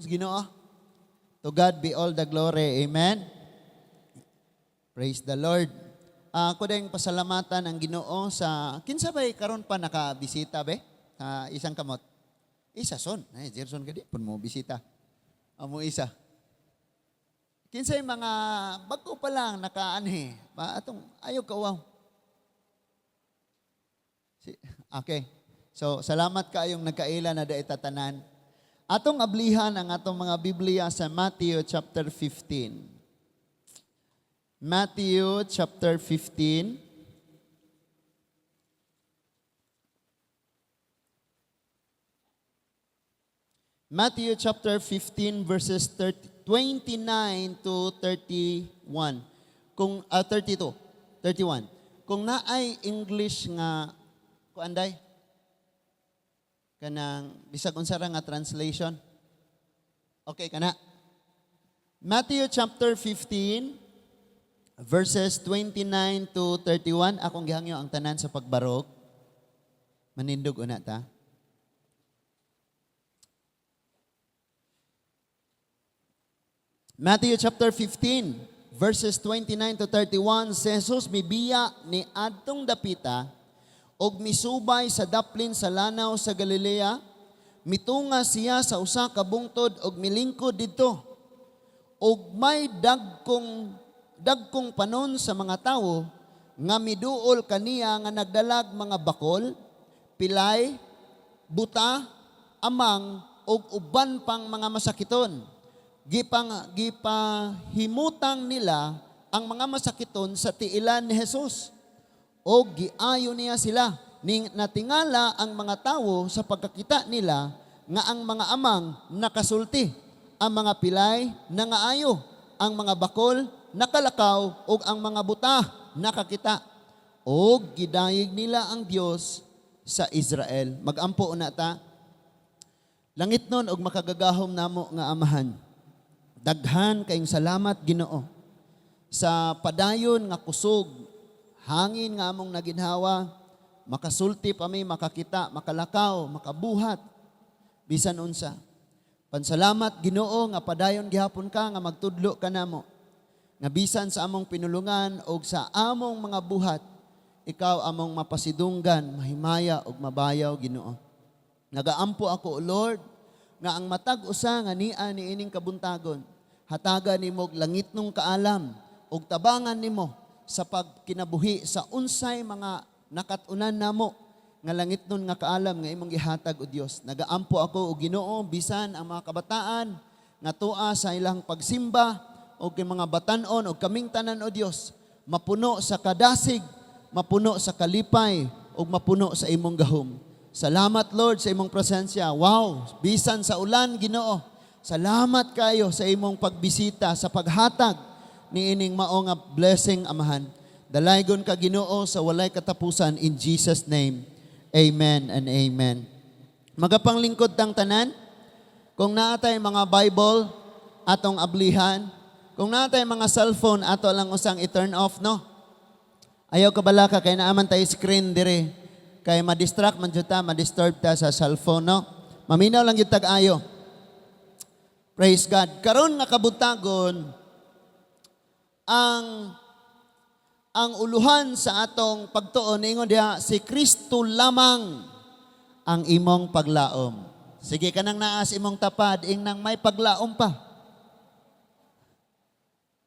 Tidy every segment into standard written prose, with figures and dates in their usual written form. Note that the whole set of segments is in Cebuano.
Ginoo. To God be all the glory. Amen. Praise the Lord. Ako din pasalamatan ang Ginoo sa kinsa bay karon pa nakabisita be? Sa isang kamot. Isa son. Ay, Gerson ka di pun mo bisita. Amo isa. Kinsay mga bago pa lang nakaanhi, ba atong ayaw ka wow. Si, okay. So, salamat kaayong nagkaila na daita tanan. Atong ablihan ang atong mga Biblia sa Matthew chapter 15. Matthew chapter 15. Matthew chapter 15 verses 30, 29 to 31. Kung 32, 31. Kung naay English nga kuanday kanang bisag unsa ra nga translation. Okay kana. Matthew chapter 15 verses 29 to 31. Akong gihangyo ang tanan sa pagbarog. Manindog una ta. Matthew chapter 15 verses 29 to 31, si Jesus mibiya ni adtong dapita og misubay sa daplin sa lanaw sa Galilea, mitunga siya sa usa ka bungtod og milingkod didto. Og may dagkong dagkong panon sa mga tawo nga miduol kaniya nga nagdalag mga bakol, pilay, buta, amang ug uban pang mga masakiton. Gipang gipahimutang nila ang mga masakiton sa tiilan ni Jesus. O giayo niya sila. Ning natingala ang mga tawo sa pagkakita nila nga ang mga amang nakasulti, ang mga pilay nangaayo, ang mga bakol nakalakaw ug ang mga buta nakakita. O gidayeg nila ang Dios sa Israel. Magampo na ta. Langit nun og makagagahom namo nga amahan. Daghan kayong salamat Ginoo sa padayon nga kusog, hangin nga among naginhawa, makasulti pa mi, makakita, makalakaw, makabuhat, bisan unsa. Pansalamat Ginoo nga padayon gihapon ka nga magtudlo ka namo. Nga bisan sa among pinulungan og sa among mga buhat, ikaw among mapasidunggan, mahimaya og mabayaw Ginoo. Nagaampo ako, O Lord, nga ang matag usa nga nia niining kabuntagon, hatagan nimo og langitnong kaalam ug tabangan nimo sa pagkinabuhi sa unsay mga nakat-unan namo nga langitnon nga kaalam nga imong gihatag o Dios. Nagaampo ako o Ginoo bisan ang mga kabataan nga tua sa ilang pagsimba o kay mga batan-on o kaming tanan o Dios, mapuno sa kadasig, mapuno sa kalipay ug mapuno sa imong gahom. Salamat Lord sa imong presensya. Wow, bisan sa ulan Ginoo. Salamat kayo sa imong pagbisita, sa paghatag niining mao nga blessing Amahan. Dalaygon ka Ginoo sa walay katapusan in Jesus name. Amen and amen. Magapanglingkod tang tanan. Kung naatay mga Bible atong ablihan, kung naatay mga cellphone ato lang usang i-turn off, no. Ayaw ka balaka kay naaman tayo screen dire. Kay ma-distract man jud ta, ma-disturb ta sa cellphone, no. Maminaw lang jud tag ayo. Praise God. Karon nga kabuntagon ang uluhan sa atong pagtuon ingon diha, si Kristo lamang ang imong paglaom. Sige kanang naas imong tapad ingnang may paglaom pa.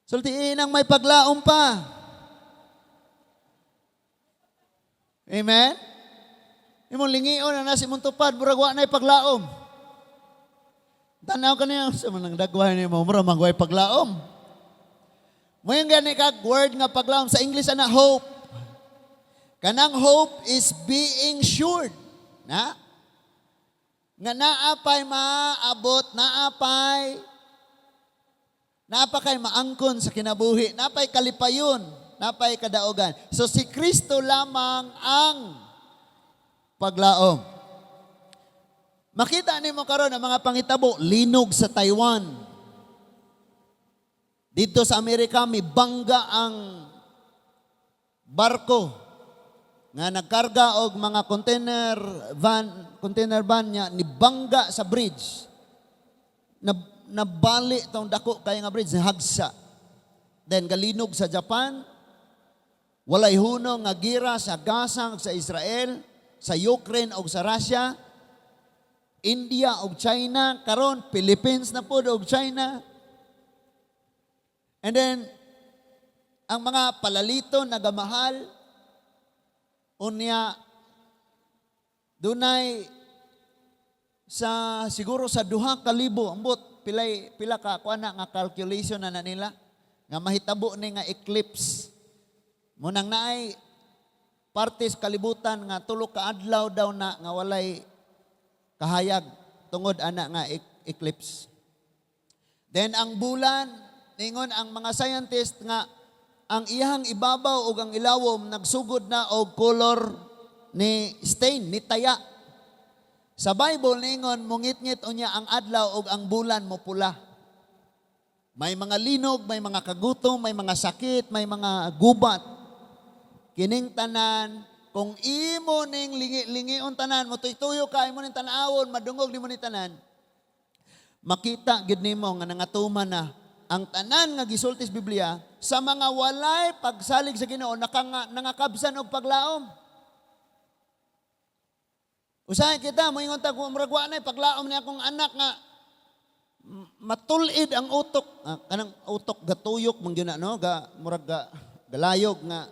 Sulti inang may paglaom pa. Amen. Imong lingion na nasa imong tupad, murag wa na'y paglaom. Tanaw ka niya, sa manang dagway nimo, murag magway paglaom. Mo'y gani kag word nga paglaom sa English ana hope. Kanang hope is being sure, na? Nga naapay maabot, naapay naapa kay maangkon sa kinabuhi, naapay kalipayon, naapay kadaogan. So si Kristo lamang ang paglaom. Makita nimo karon ang mga pangitabo, linog sa Taiwan. Dito sa Amerika, may bangga ang barko nga nagkarga og mga container van niya, ni bangga sa bridge. Na, nabali tong dako kay nga bridge, hagsa. Then galinog sa Japan, walay hunong nga gira sa Gaza ug sa Israel, sa Ukraine ug sa Russia, India ug China, karon Philippines na pod ug China. And then ang mga palalito nagamahal, unya dunay sa siguro sa 2,000, ambot pilay pila ka kuan na nga calculation na, na nila nga mahitabo ni nga eclipse mo nang naay parte sa kalibutan nga 3 ka adlaw daw na nga walay kahayag tungod ana nga eclipse. Then ang bulan, ningon ang mga scientist nga ang iyahang ibabaw ug ang ilawom nagsugod na og color ni stain, ni taya. Sa Bible ningon mungitngit unya ang adlaw ug ang bulan mo pula. May mga linog, may mga kagutom, may mga sakit, may mga gubat. Kining tanan, kung imo ning lingi-lingion tanan, mo tuyo ka, imo ning tan-awon, madungog nimo ni tanan, makita gid nimo nga nangatuman na ang tanan nga gisulti sa Biblia sa mga walay pagsalig sa Ginoo nangakabsan og paglaom. Usahay kita moingon ta kung murag wa nay paglaom ni akong anak nga matulid ang utok. Ah, kanang utok gatuyok man gyud na, no, ga murag ga galayog nga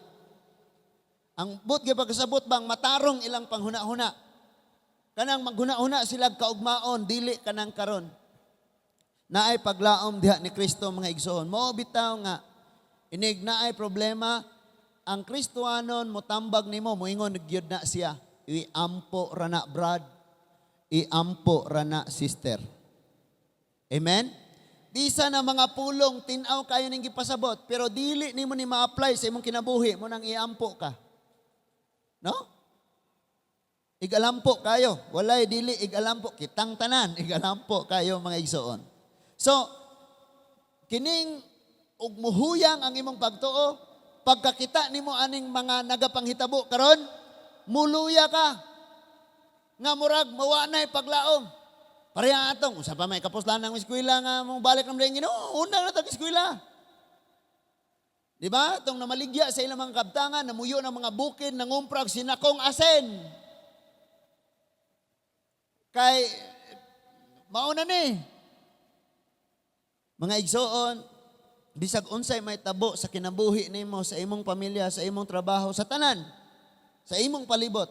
ang but gyud pagkasabot bang matarong ilang panghuna-huna, kanang maghuna-huna sila kaugmaon, dili kanang karon. Naay paglaom diha ni Kristo, mga igsoon. Mao bitaw nga inig naay problema, ang Kristohanon motambag nimo, moingon gyud na siya, "Iampo ra na, brad, iampo ra na, sister." Amen? Bisa na mga pulong, tin-aw kayo ning gipasabot, pero dili nimo ni ma-apply sa imong kinabuhi, mo nang iampo ka. No? Igalampo kayo. Walay dili igalampo. Kitang tanan, igalampo kayo, mga igsoon. So, kining ug muhuyang ang imong pagtuo, pagkakita nimo aning mga nagapanghitabo karon, muluya ka. Nga murag mawa na'y paglaom. Pareha atong, usa pa may kapuslan ng eskwela nga mo balik ng Ginoo, una na tag eskwela. Di ba? Itong namaligya sa ilang mga kabtangan, namuyo ng mga bukid, nangumprag sinakong asin. Kay, mauna ni. Mga igsoon, bisag unsay may tabo sa kinabuhi nimo, sa imong pamilya, sa imong trabaho, sa tanan, sa imong palibot,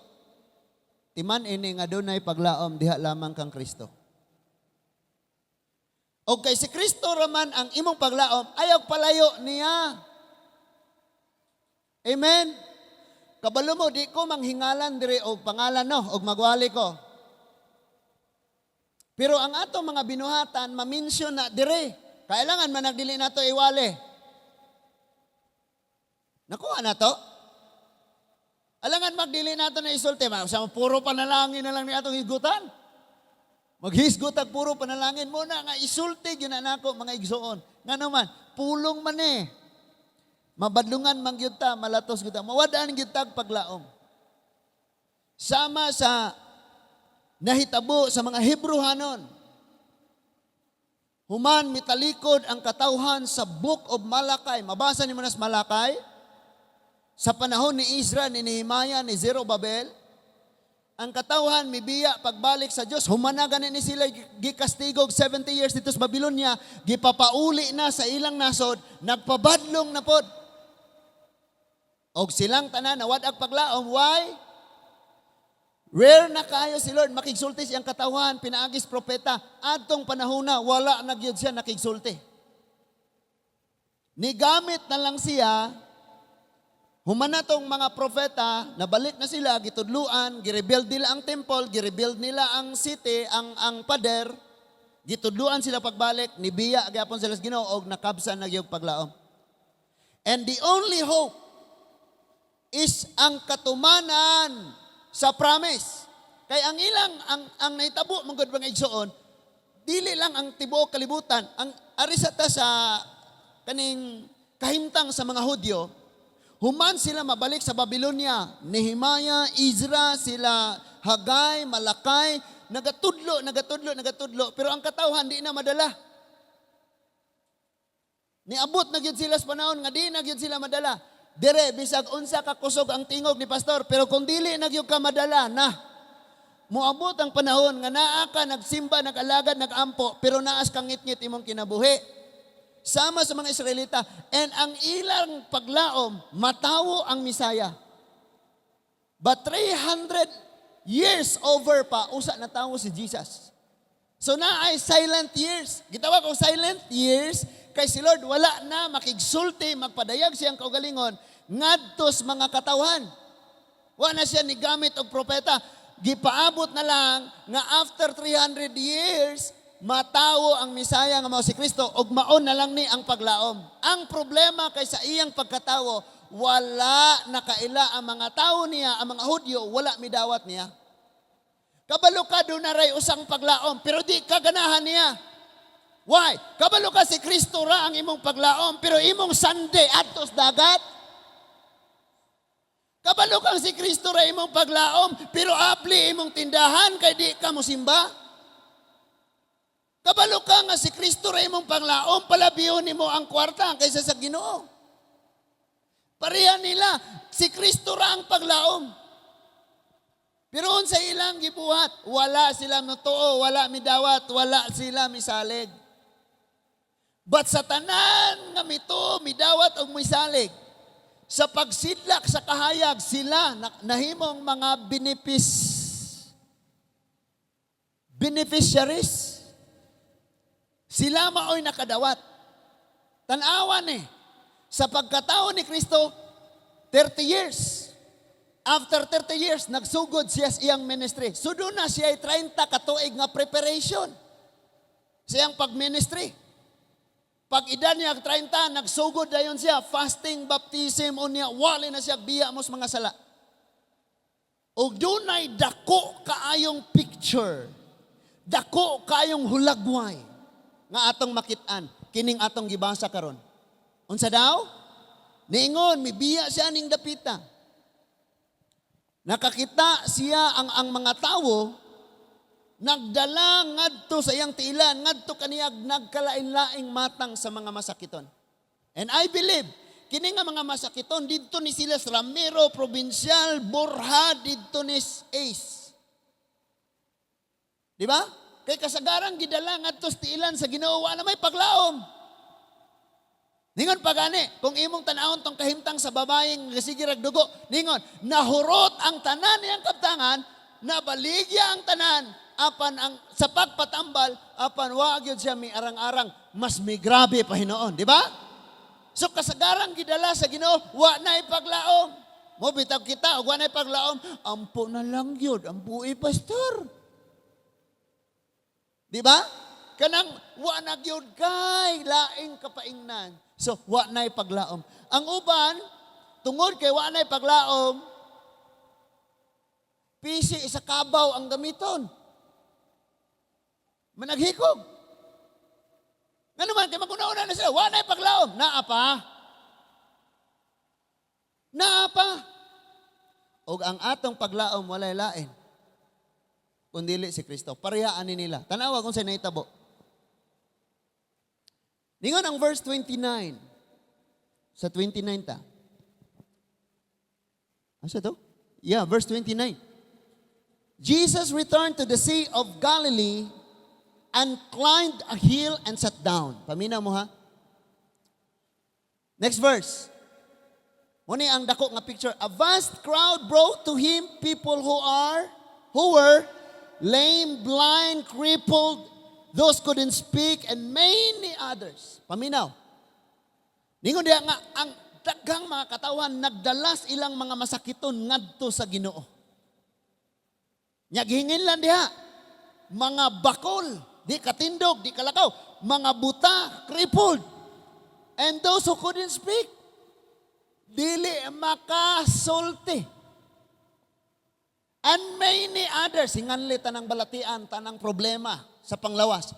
timan ini nga dunay paglaom diha lamang kang Kristo. O kay si Kristo raman ang imong paglaom, ayaw palayo niya. Amen? Kabalo mo, di ko manghingalan diri og pangalan, no, og magwali ko. Pero ang atong mga binuhatan, ma-mention na dire. Kailangan man nagdili nato iwali. Nakuha na to? Alangan magdili nato na isulti. Ma, sa puro panalangin na lang ni atong higutan. Maghisgot ag puro panalangin mo na nga isulti gyud na nako, mga igsoon. Nga naman, pulong man eh. Mabadlungan man gyud ta, malatos gyud ta, mawad-an gyud tag paglaom. Sama sa nahitabo sa mga Hebrehanon. Human mitalikod ang katawhan sa Book of Malachi. Mabasa ni mo nas Malachi? Sa panahon ni Ezra, ni Nehemiah, ni Zerubbabel, ang katawhan mibiya pagbalik sa Dios. Humana gani ni sila gikastigog 70 years dito sa Babylonia, gipapauli na sa ilang nasod, nagpabadlong na pod. Og silang tanan nawad-ag paglaom. Why? Rare na kaayo si Lord makigsulti siyang katawhan pinaagis propeta. Adtong panahona wala na gyud siya nakigsulti. Nigamit na lang siya. Human na tong mga propeta, nabalik na sila, gitudluan, girebuild nila ang temple, girebuild nila ang city, ang pader, gitudluan sila pagbalik, nibiya gyapon sila sa Ginoo og nakabsan na gyud paglaom. And the only hope is ang katumanan sa promise. Kay ang ilang ang nahitabo man gud, mga igsoon, dili lang ang tibuok kalibutan, ang ari sa ta sa kaning kahimtang sa mga Hudyo, human sila mabalik sa Babylonia, Nehemiah, Ezra, sila Haggai, Malakay, Nagatudlo, nagatudlo, nagatudlo, pero ang katawhan di na madala. Niabot na gyud sila sa panahon nga di na gyud sila madala. Dire bisag unsa ka kusog ang tingog ni pastor, pero kung dili na gyud ka madala na, moabot ang panahon nga naa ka nagsimba, nag-alagad, nag-ampo, pero naas kang ngitngit imong kinabuhi. Sama sa mga Israelita, and ang ilang paglaom, matawo ang Misaya. But 300 years over pa, usa na tawo si Jesus. So naay silent years. Gitawag og silent years kay si Lord wala na makigsulti, magpadayag siyang kaugalingon ngadto sa mga katawhan. Wa na siya ni gamit og propeta. Gipaabot na lang nga after 300 years matawo ang Misaya nga mao si Kristo ug maon na lang ni ang paglaom. Ang problema kay sa iyang pagkatawo, wala nakaila ang mga tao niya, ang mga Hudyo, wala midawat niya. Kabalo ka duna ray usang paglaom, pero di ka ganahan niya. Why? Kabalo ka si Kristo ra ang imong paglaom, pero imong Sunday adtos dagat. Kabalo kang si Kristo ra imong paglaom, pero abli imong tindahan kay di ka mosimba. Kabalo ka nga si Kristo ra imong paglaom, palabiyon nimo ang kwarta kaysa sa Ginoo. Pareha nila, si Kristo ra ang paglaom. Pero sa ilang gibuhat, wala sila motuo, wala midawat, wala sila misalig. But sa tanan nga mituo, midawat og misalig, sa pagsidlak sa kahayag, sila nahimong mga beneficiaries. Sila maoy nakadawat. Tanawan eh. Sa pagkatao ni Kristo, 30 years. After 30 years, nagsugod siya sa iyang ministry. So duna siya ay 30 katuig nga preparation sa iyang pag-ministry. Pag edad niya 30, nagsugod dayon siya, fasting, baptism, unya, wali na siya, biya mo sa mga sala. Og dunay dako kaayong picture, dako kaayong hulagway nga atong makit-an, kining atong gibasa karon. Unsa daw? Niingon, mibiya siya ning dapita. Nakakita siya ang mga tawo nagdala ngadto sa iyang tiilan, ngadto kaniyag nagkalain-laing matang sa mga masakiton. And I believe kini nga mga masakiton didto ni sila sa Ramiro, Provincial, Borja, didto ni Ace. Di ba? Kay kasagaran gidala ngadto sa tiilan sa Ginoo, wa na may paglaom. Ningon pa gani, kung imong tanawon tong kahimtang sa babayeng sige rag dugo, ningon, nahurot ang tanan niyang kabtangan, nabaligya ang tanan, apan ang sa pagpatambal, apan wa gyud siya mi arang-arang, mas migrabe pa hinuon, di ba? So kasagaran gidala sa Ginoo, wa na ipaglaom. Mo bitaw kita og wa na ipaglaom, ampo na lang gyud, ampo, pastor. Di ba? Kanang wa na gyud kay laing kapaingnan. So wa na'y paglaom. Ang uban, tungod kay wa na'y paglaom, pisi sa kabaw ang gamiton. Managhikog. Nga naman, kay maguna-una na sila, wa na'y paglaom. Naa pa. Naa pa. Og ang atong paglaom walay lain kundili si Kristo. Pareha ani nila. Tanawa kung sa nahitabo. Ningon ang verse 29. Sa 29 ta. Asa to? Yeah, verse 29. Jesus returned to the Sea of Galilee and climbed a hill and sat down. Paminaw mo ha. Next verse. Muni ang dako nga picture. A vast crowd brought to him people who were lame, blind, crippled, those couldn't speak, and many others. Paminaw. Ningon diha nga ang daghang mga katawan nagdalas ilang mga masakiton ngadto sa Ginoo. Nya gihingin lang diha mga bakol, di katindog, di kalakaw, mga buta, crippled, and those who couldn't speak, dili makasulti. And many others, hinganli tanang balatian, tanang problema sa panglawas.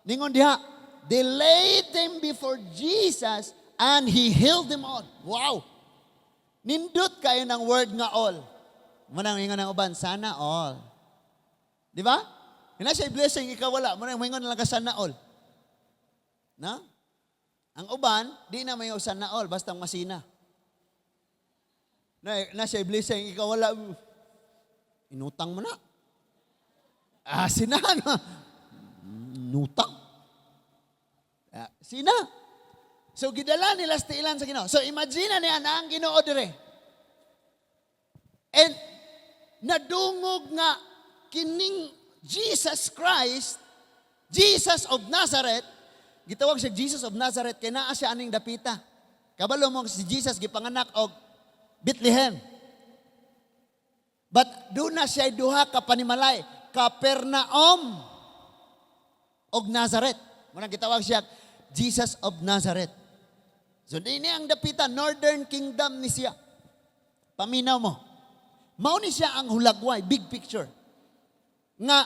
Ningon diha, they laid them before Jesus and He healed them all. Wow! Nindot kayo ng word nga "all." Manang ingon ng uban, "Sana all." Di ba? Naa siya blessing, ikaw wala. Muna, moingon lang ka sana all. Na? Ang uban, di na may sana all, basta masina. Na siya blessing, ikaw wala. Inutang mo na. Ah, sina no? Inutang. Ah, sina. So gidala nila sa tiilan sa Ginoo. So imagine na niya na ang Ginoo dire. And nadungog nga kining Jesus Christ, Jesus of Nazareth, gitawag siya Jesus of Nazareth kay naa siya aning dapita. Kabalo mo si Jesus gipanganak og Bethlehem. But doon na siya duha ka panimalay, Capernaum og Nazareth. Muna gitawag siya Jesus of Nazareth. So dini ang dapita, Northern Kingdom ni siya. Paminaw mo. Mao ni siya ang hulagway, big picture. Nga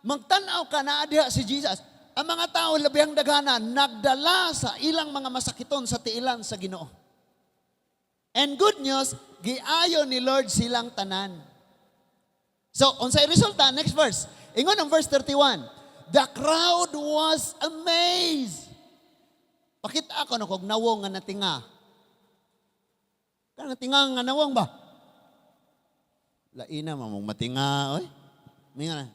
magtan-aw ka na diha si Jesus. Ang mga tao labihang daghana nagdala sa ilang mga masakiton sa tiilan sa Ginoo. And good news, giayo ni Lord silang tanan. So, unsay resulta? Next verse. Ingon ang verse 31. The crowd was amazed. Pakita ako no kog nawong nga natinga. Kanang natinga nga nawong ba? Laina mamong matinga oy. Minga na.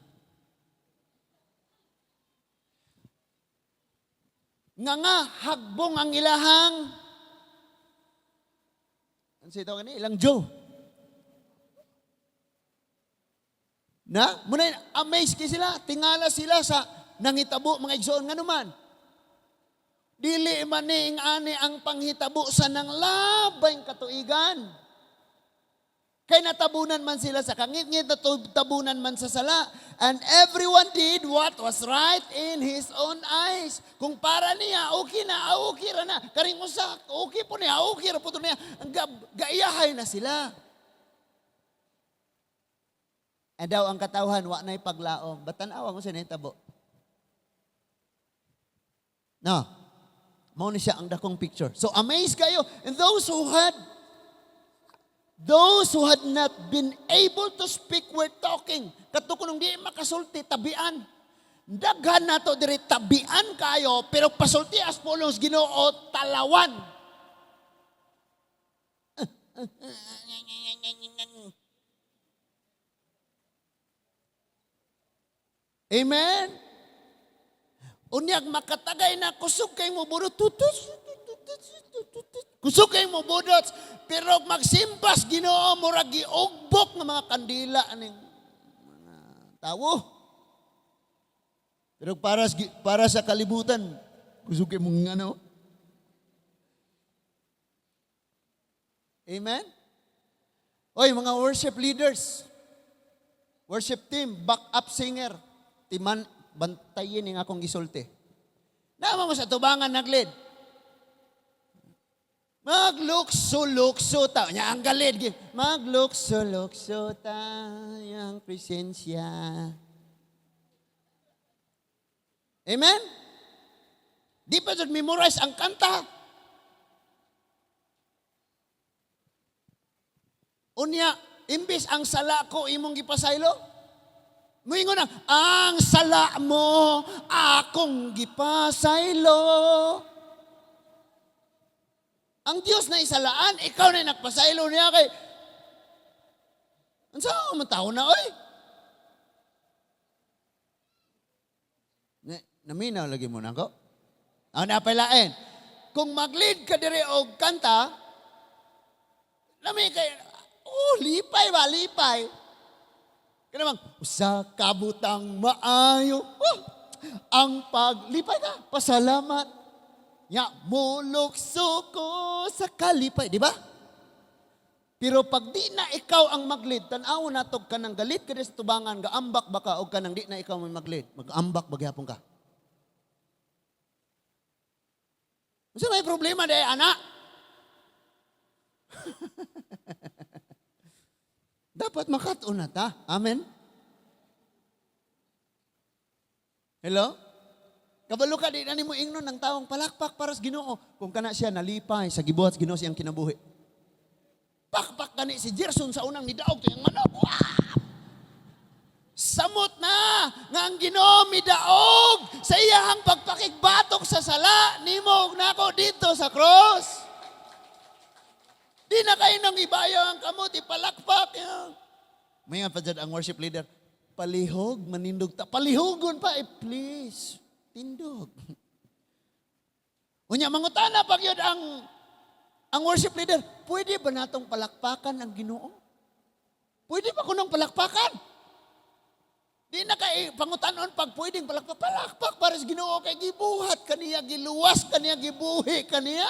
Nga nga hagbong ang ilahang ano sa ito kani ilang Joe. Na, muna amazed kay sila, tingala sila sa nangitabo mga igsoon nga naman. Dili man ni ani ang panghitabo sa nang labay katuigan. Kay natabunan man sila sa kangitngit, natabunan man sa sala. And everyone did what was right in his own eyes. Kung para niya, okay na, okay ra na. Karing usa, okay po niya, okay ra po to niya. Ang gaiyahay na sila. And daw ang katawhan, wa na'y paglaom. Ba't tan-awa ko sa nahitabo? No. Mao ni siya ang dakong picture. So amazed kayo. And those who had not been able to speak were talking. Kato kunong di makasulti, tabian. Daghan nato diri tabian kayo, pero pasulti as pulong sa Ginoo talawan. Amen? Unyag makatagay na kusog kay mo budot. Tutus, tutus, kusog kay mo budot. Pero magsimbas Ginoo murag giugbok nga mga kandila aning mga tawo. Pero para sa kalibutan, kusog kay mong ano. Amen? Oy, mga worship leaders, worship team, back-up singer, timan, bantayin ang akong gisulti. Nama mo sa tubangan naglid. Maglukso-lukso ta. Nya ang galid. Maglukso-lukso ta. Yang presensya. Amen? Di pa jud memorize ang kanta. Unya, imbis ang sala ko imong gipasaylo, muingon na, ang sala mo akong gipasaylo. Ang Diyos na isalaan, ikaw na nagpasaylo niya kay unsa man tao na oy? Naminaw lagi mo nako. Ang napailain. Kung mag-lead ka diri og kanta, lami kay oh, lipay ba, lipay. Kaya naman, usa kabutang maayo. Oh, ang paglipay ka, pasalamat. Ya, mulukso ko sa kalipay, di ba? Pero pag di na ikaw ang maglid, tan-aw na tog ka ng galit ka sa tubangan, gaambak baka og ka nang di na ikaw may maglid. Mag-ambak bagyapon ka. Unsa may problema day, anak? Dapat makat-on na ta. Amen? Hello? Kabalo ka, di na nimo ingnon ng taong palakpak para sa Ginoo. Kung kana siya nalipay sa gibuhat sa Ginoo siyang kinabuhi. Pakpak gani si Gerson sa unang nidaog to yung manok. Wah! Samot na nga ang Ginoo midaog sa iyahang pagpakigbatok sa sala nimo ug nako dito sa cross. Di na kayo nang ibayo ang kamot, ipalakpak. Yan. May nga pa dyan ang worship leader, "Palihog, manindog ta." Palihogon pa, eh, please, tindog. Unya, mangutana pag yun ang worship leader, "Pwede ba natong palakpakan ang Ginoo? Pwede ba kunong palakpakan?" Di na kay pangutanon pag pwedeng palakpak, palakpak para sa Ginoo kay gibuhat kaniya, giluwas kaniya, gibuhi kaniya.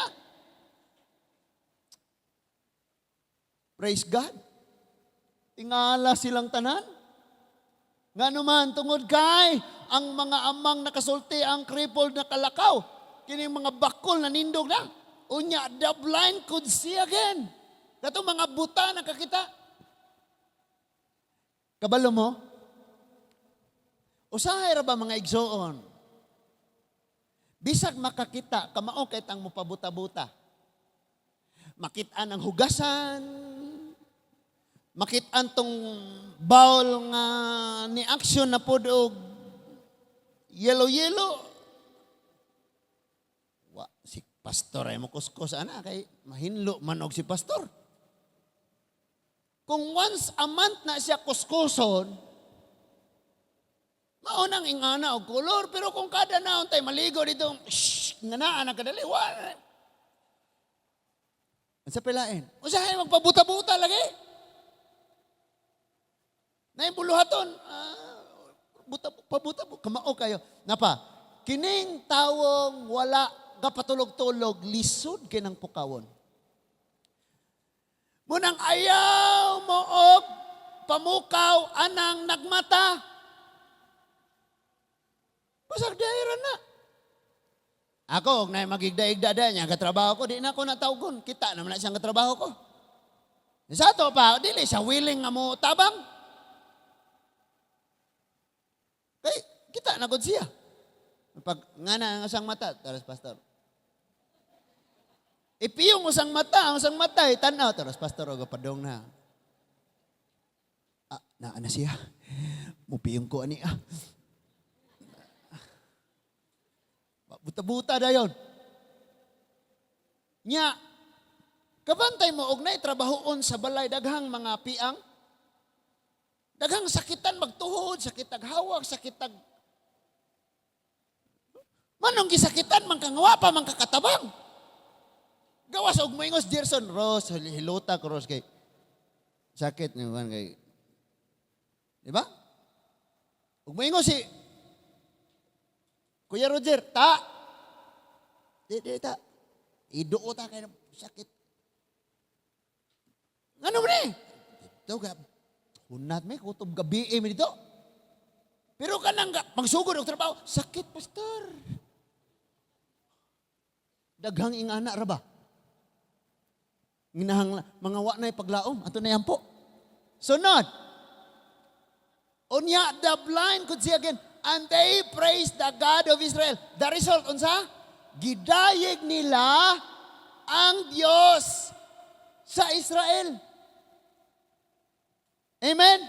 Praise God. Tingala silang tanan. Ngano man, tungod kay ang mga amang nakasulti, ang crippled nakalakaw, kining mga bakol na nindog na. Unya, the blind could see again. Katong mga buta nakakita. Kabalo mo? Usahay ra ba, mga igsoon? Bisag makakita, kamao kay tang mopabuta-buta. Makit-an ang hugasan, makit-an tong bowl nga ni action na pod og yellow-yellow. Wa, si pastor ay mokuskos ana kay mahinlo man og si pastor. Kung once a month na siya kuskuson, mao nang ingana og kolor, pero kung kada naon tay maligo dito, shh, nga naa na kadali, wa. Unsa pilain? Usahay magpabuta-buta lagi. Na buluhaton, buta, pabuta, kamao kayo. Napa, kining tawong wala kapatulog-tulog, lisod kay nang pukawon. Munang ayaw mo og pamukaw anang nagmata. Basag daira na. Ako, og naay magigda-igda da niya, katrabaho ko, di na ako natawgon. Kita naman na siyang katrabaho ko. Sa ato pa, dili siya willing nga mo tabang. Kay, kita na gud siya. Pag nga na ang usang mata, taras pastor. Ipiyong usang mata, ang usang mata, tanaw, taras pastor, og padong na. Ah, naa na siya. Mupiyong ko ani ah. Buta-buta dayon. Nya, kabantay mo og nay trabahoon sa balay daghang mga piang. Daghang sakitan magtuhod, sakit ag hawak, sakit ag manong gisakitan man kang pa man kakatabang. Gawas og moingos Gerson, "Ros, hilota ko, Ros, kay sakit ni man kay." Di ba? Ug moingos si Kuya Roger, "Ta. Di, di, ta. Iduo ta kay sakit." Ngano man eh? Dito ka, hunat may kutob gabi eh dito. Pero kanang magsugod og trabaho, "Sakit, pastor." Daghang ingana ra ba? Nginahang mga wa na paglaom, ato na yan po. Sunod. Unya, the blind could see again, and they praised the God of Israel. The result, unsa? Gidayeg nila ang Dios sa Israel. Amen?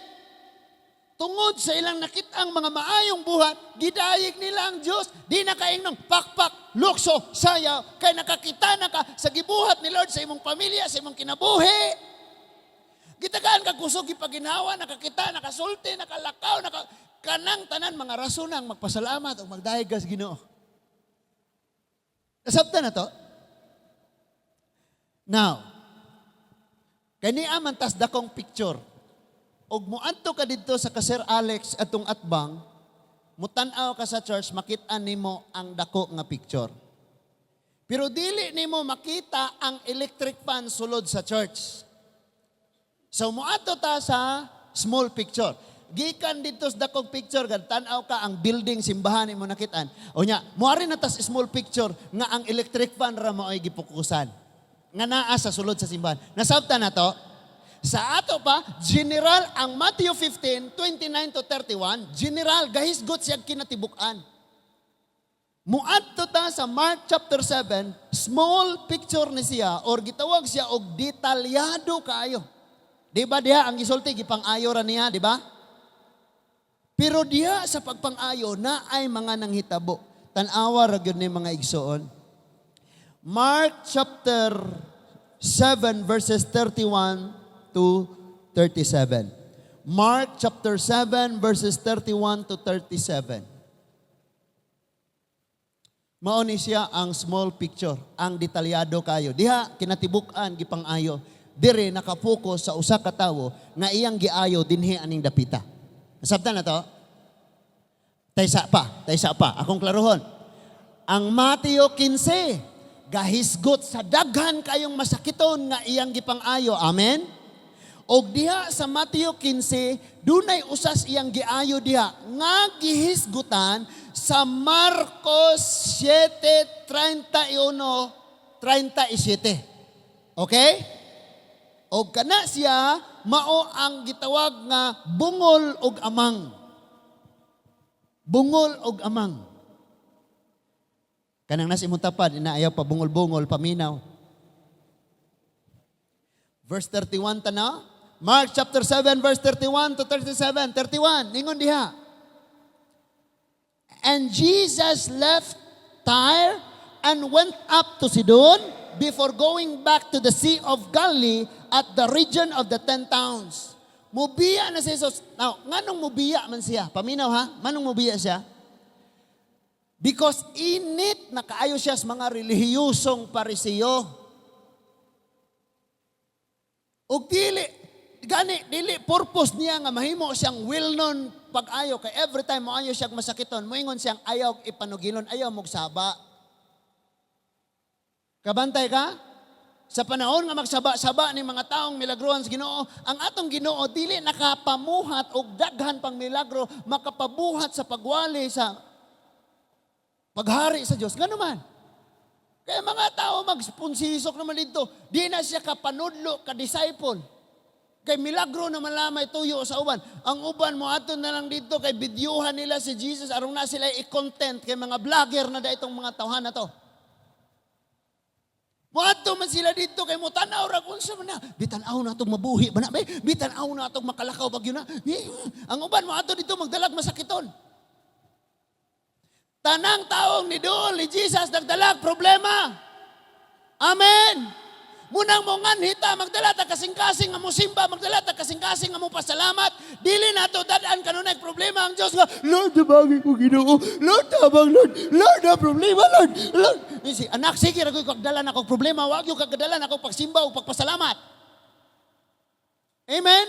Tungod sa ilang nakitang mga maayong buhat, gidayeg nila ang Diyos. Di na kaingnong pakpak, lukso, sayaw, kay nakakita na ka sa gibuhat ni Lord sa imong pamilya, sa imong kinabuhi. Gitagaan ka kusog, gipaginawa, nakakita, nakasulti, nakalakaw, kanang tanan mga rason ang magpasalamat o magdayeg ka sa Ginoo. Nasabtan na to? Now, kani man tas dakong picture. Og muadto ka didto sa ka Sir Alex atong atbang, mutan-aw ka sa church, makita nimo ang dako nga picture. Pero dili nimo makita ang electric fan sulod sa church. So muadto ta sa small picture. Gikan dito sa dakong picture, gan tan-aw ka ang building simbahan imo nakitaan. O nya, muari na tas small picture nga ang electric fan ra mao'y gipokusan. Nga naa sa sulod sa simbahan. Nasabtan na to? Sa ato pa, general ang Matthew 15, 29 to 31, general, gahisgot siya kinatibuk-an. Muadto ta sa Mark chapter 7, small picture ni siya or gitawag siya og detalyado kaayo. Di ba diha ang gisulti gipang-ayo ra niya, di ba? Pero diha sa pagpangayo na ay mga nanghitabo. Tan-awa ra gyud ni, mga igsoon. Mark chapter 7 verses 31 to 37. Mark chapter 7 verses 31 to 37. Mao ni siya ang small picture, ang detalyado kayo. Diha kinatibuk-an gipang-ayo. Dire nakapokus sa usa ka tawo nga iyang giayo dinhi aning dapita. Nasabtan na to? Taysa pa, taysa pa. Akong klarohon. Ang Mateo 15, gahisgot sa daghan kayong masakiton nga iyang gipang-ayo. Amen? Og diha sa Mateo 15, dunay usas iyang giayo diha nga gihisgutan sa Marcos 7:31 37. Okay? Og kana siya mao ang gitawag nga bungol og amang. Bungol og amang. Kanang nasa imong tapad, inaayaw pa bungol-bungol, paminaw. Verse 31 tana. Mark chapter 7 verse 31 to 37. 31, ningon diha. "And Jesus left Tyre and went up to Sidon before going back to the Sea of Galilee at the region of the Ten Towns." Mubiya na si Jesus. Now, nganong mubiya man siya? Paminaw ha? Manong mubiya siya? Because init na kaayo siya sa mga relihiyosong Pariseo. Ug dili gani dili purpose niya nga mahimo siyang well-known pag-ayo kay every time moayo siya masakiton, moingon siyang ayaw ipanugilon, ayaw mogsaba. Kabantay ka? Sa panahon nga magsaba-saba ni mga taong milagruhan sa Ginoo, ang atong Ginoo dili nakapamuhat og daghan pang milagro, makapabuhat sa pagwali sa paghari sa Dios. Ngano man? Kaya mga tao magpunsisok naman dito. Di na siya kapanudlo, ka-disciple. Kay milagro na malamay tuyo sa uban. Ang uban mo aton na lang dito kay bidyuhan nila si Jesus aron na sila i-content kay mga vlogger na da itong mga tawhan na to. Moadto man sila dito kay mo tan-aw ra kung unsa man na. Bitan-aw na atong mabuhi ba na bay? Bitan-aw na atong makalakaw bagyo na. Ang uban mo ato dito magdalag masakiton. Tanang taong ni duol ni Jesus nagdalag problema. Amen. Munang mo nganhita, magdala ta kasing-kasing nga mo simba, magdala ta kasing-kasing nga mo pasalamat. Dili nato dad-an kanunay problema ang Dios nga, "Lord, tabagi ko, Ginoo. Lord, tabang, Lord. Lord, na problema, Lord. Lord." Si, anak, sige ra ko'y kagdala na akong problema, wag yung kagdala na akong pagsimba o pagpasalamat. Amen?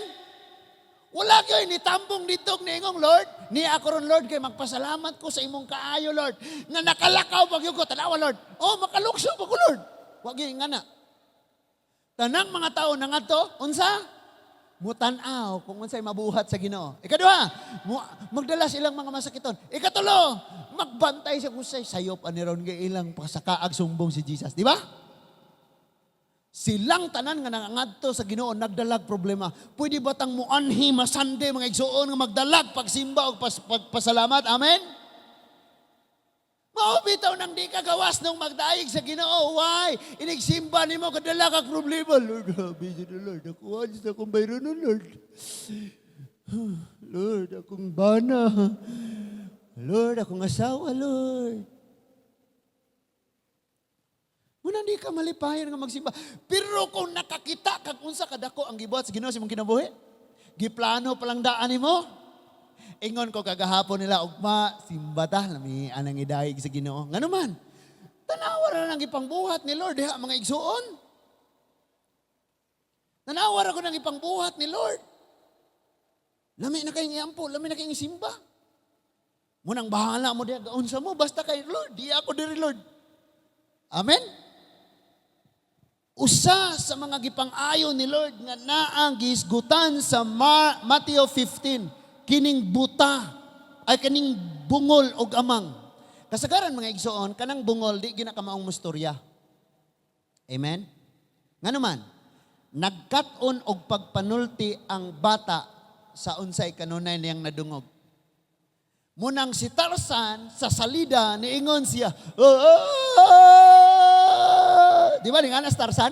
Wala kayo ni tambong dito niingong, "Lord, ni ako ron, Lord, kay magpasalamat ko sa imong kaayo, Lord. Nga nakalakaw pag ko, tanawa, Lord. Oh, makalukso pa ko, Lord." Wag yung nga na. Tanang mga tao na ngadto, unsa? Mutan-aw kung unsay mabuhat sa Ginoo. Ikaduha, magdala silang mga masakiton. Ikatulo, magbantay sa kusay sayop ani ron kay ilang pasakaag sumbong si Jesus, di ba? Silang tanan nga nangangadto sa Ginoo nagdalag problema. Pwede ba tang muanhi masande, mga igsuon, nga magdalag pagsimba o pagpasalamat? Amen? Mao bitaw nang di ka gawas nung magdaig sa Ginoo. Why? Inigsimba nimo kadala kag problema. "Lord, busy na, Lord. Ako sa akong bayronon, Lord. Lord, akong bana. Lord, akong asawa, Lord." Muna di ka malipayon nga magsimba. Pero kung nakakita kag unsa kadako ang gibuhat sa Ginoo sa imong kinabuhi, giplano palang daan nimo. Ingon ko kagahapon nila, "Ugma, simba ta, lami anang idayeg sa Ginoo." Ngano man? Tanawa ra nang ipangbuhat ni Lord diha, mga igsuon. Tanawa ra ko nang ipangbuhat ni Lord. Lami na kayong iampo, lami na kayong isimba. Munang bahala mo diha gaunsa mo, basta kay Lord, di ako diri, Lord. Amen? Usa sa mga gipang-ayo ni Lord nga naang gihisgutan sa Matthew 15, kining buta ay kaning bungol og amang. Kasagaran, mga igsoon, kanang bungol di ginakamaong mustorya. Amen? Ngano man, nagkat-on og pagpanulti ang bata sa unsay kanunay niyang nadungog. Munang si Tarzan sa salida niingon siya, "Ah!" Di ba, ni nga Tarzan?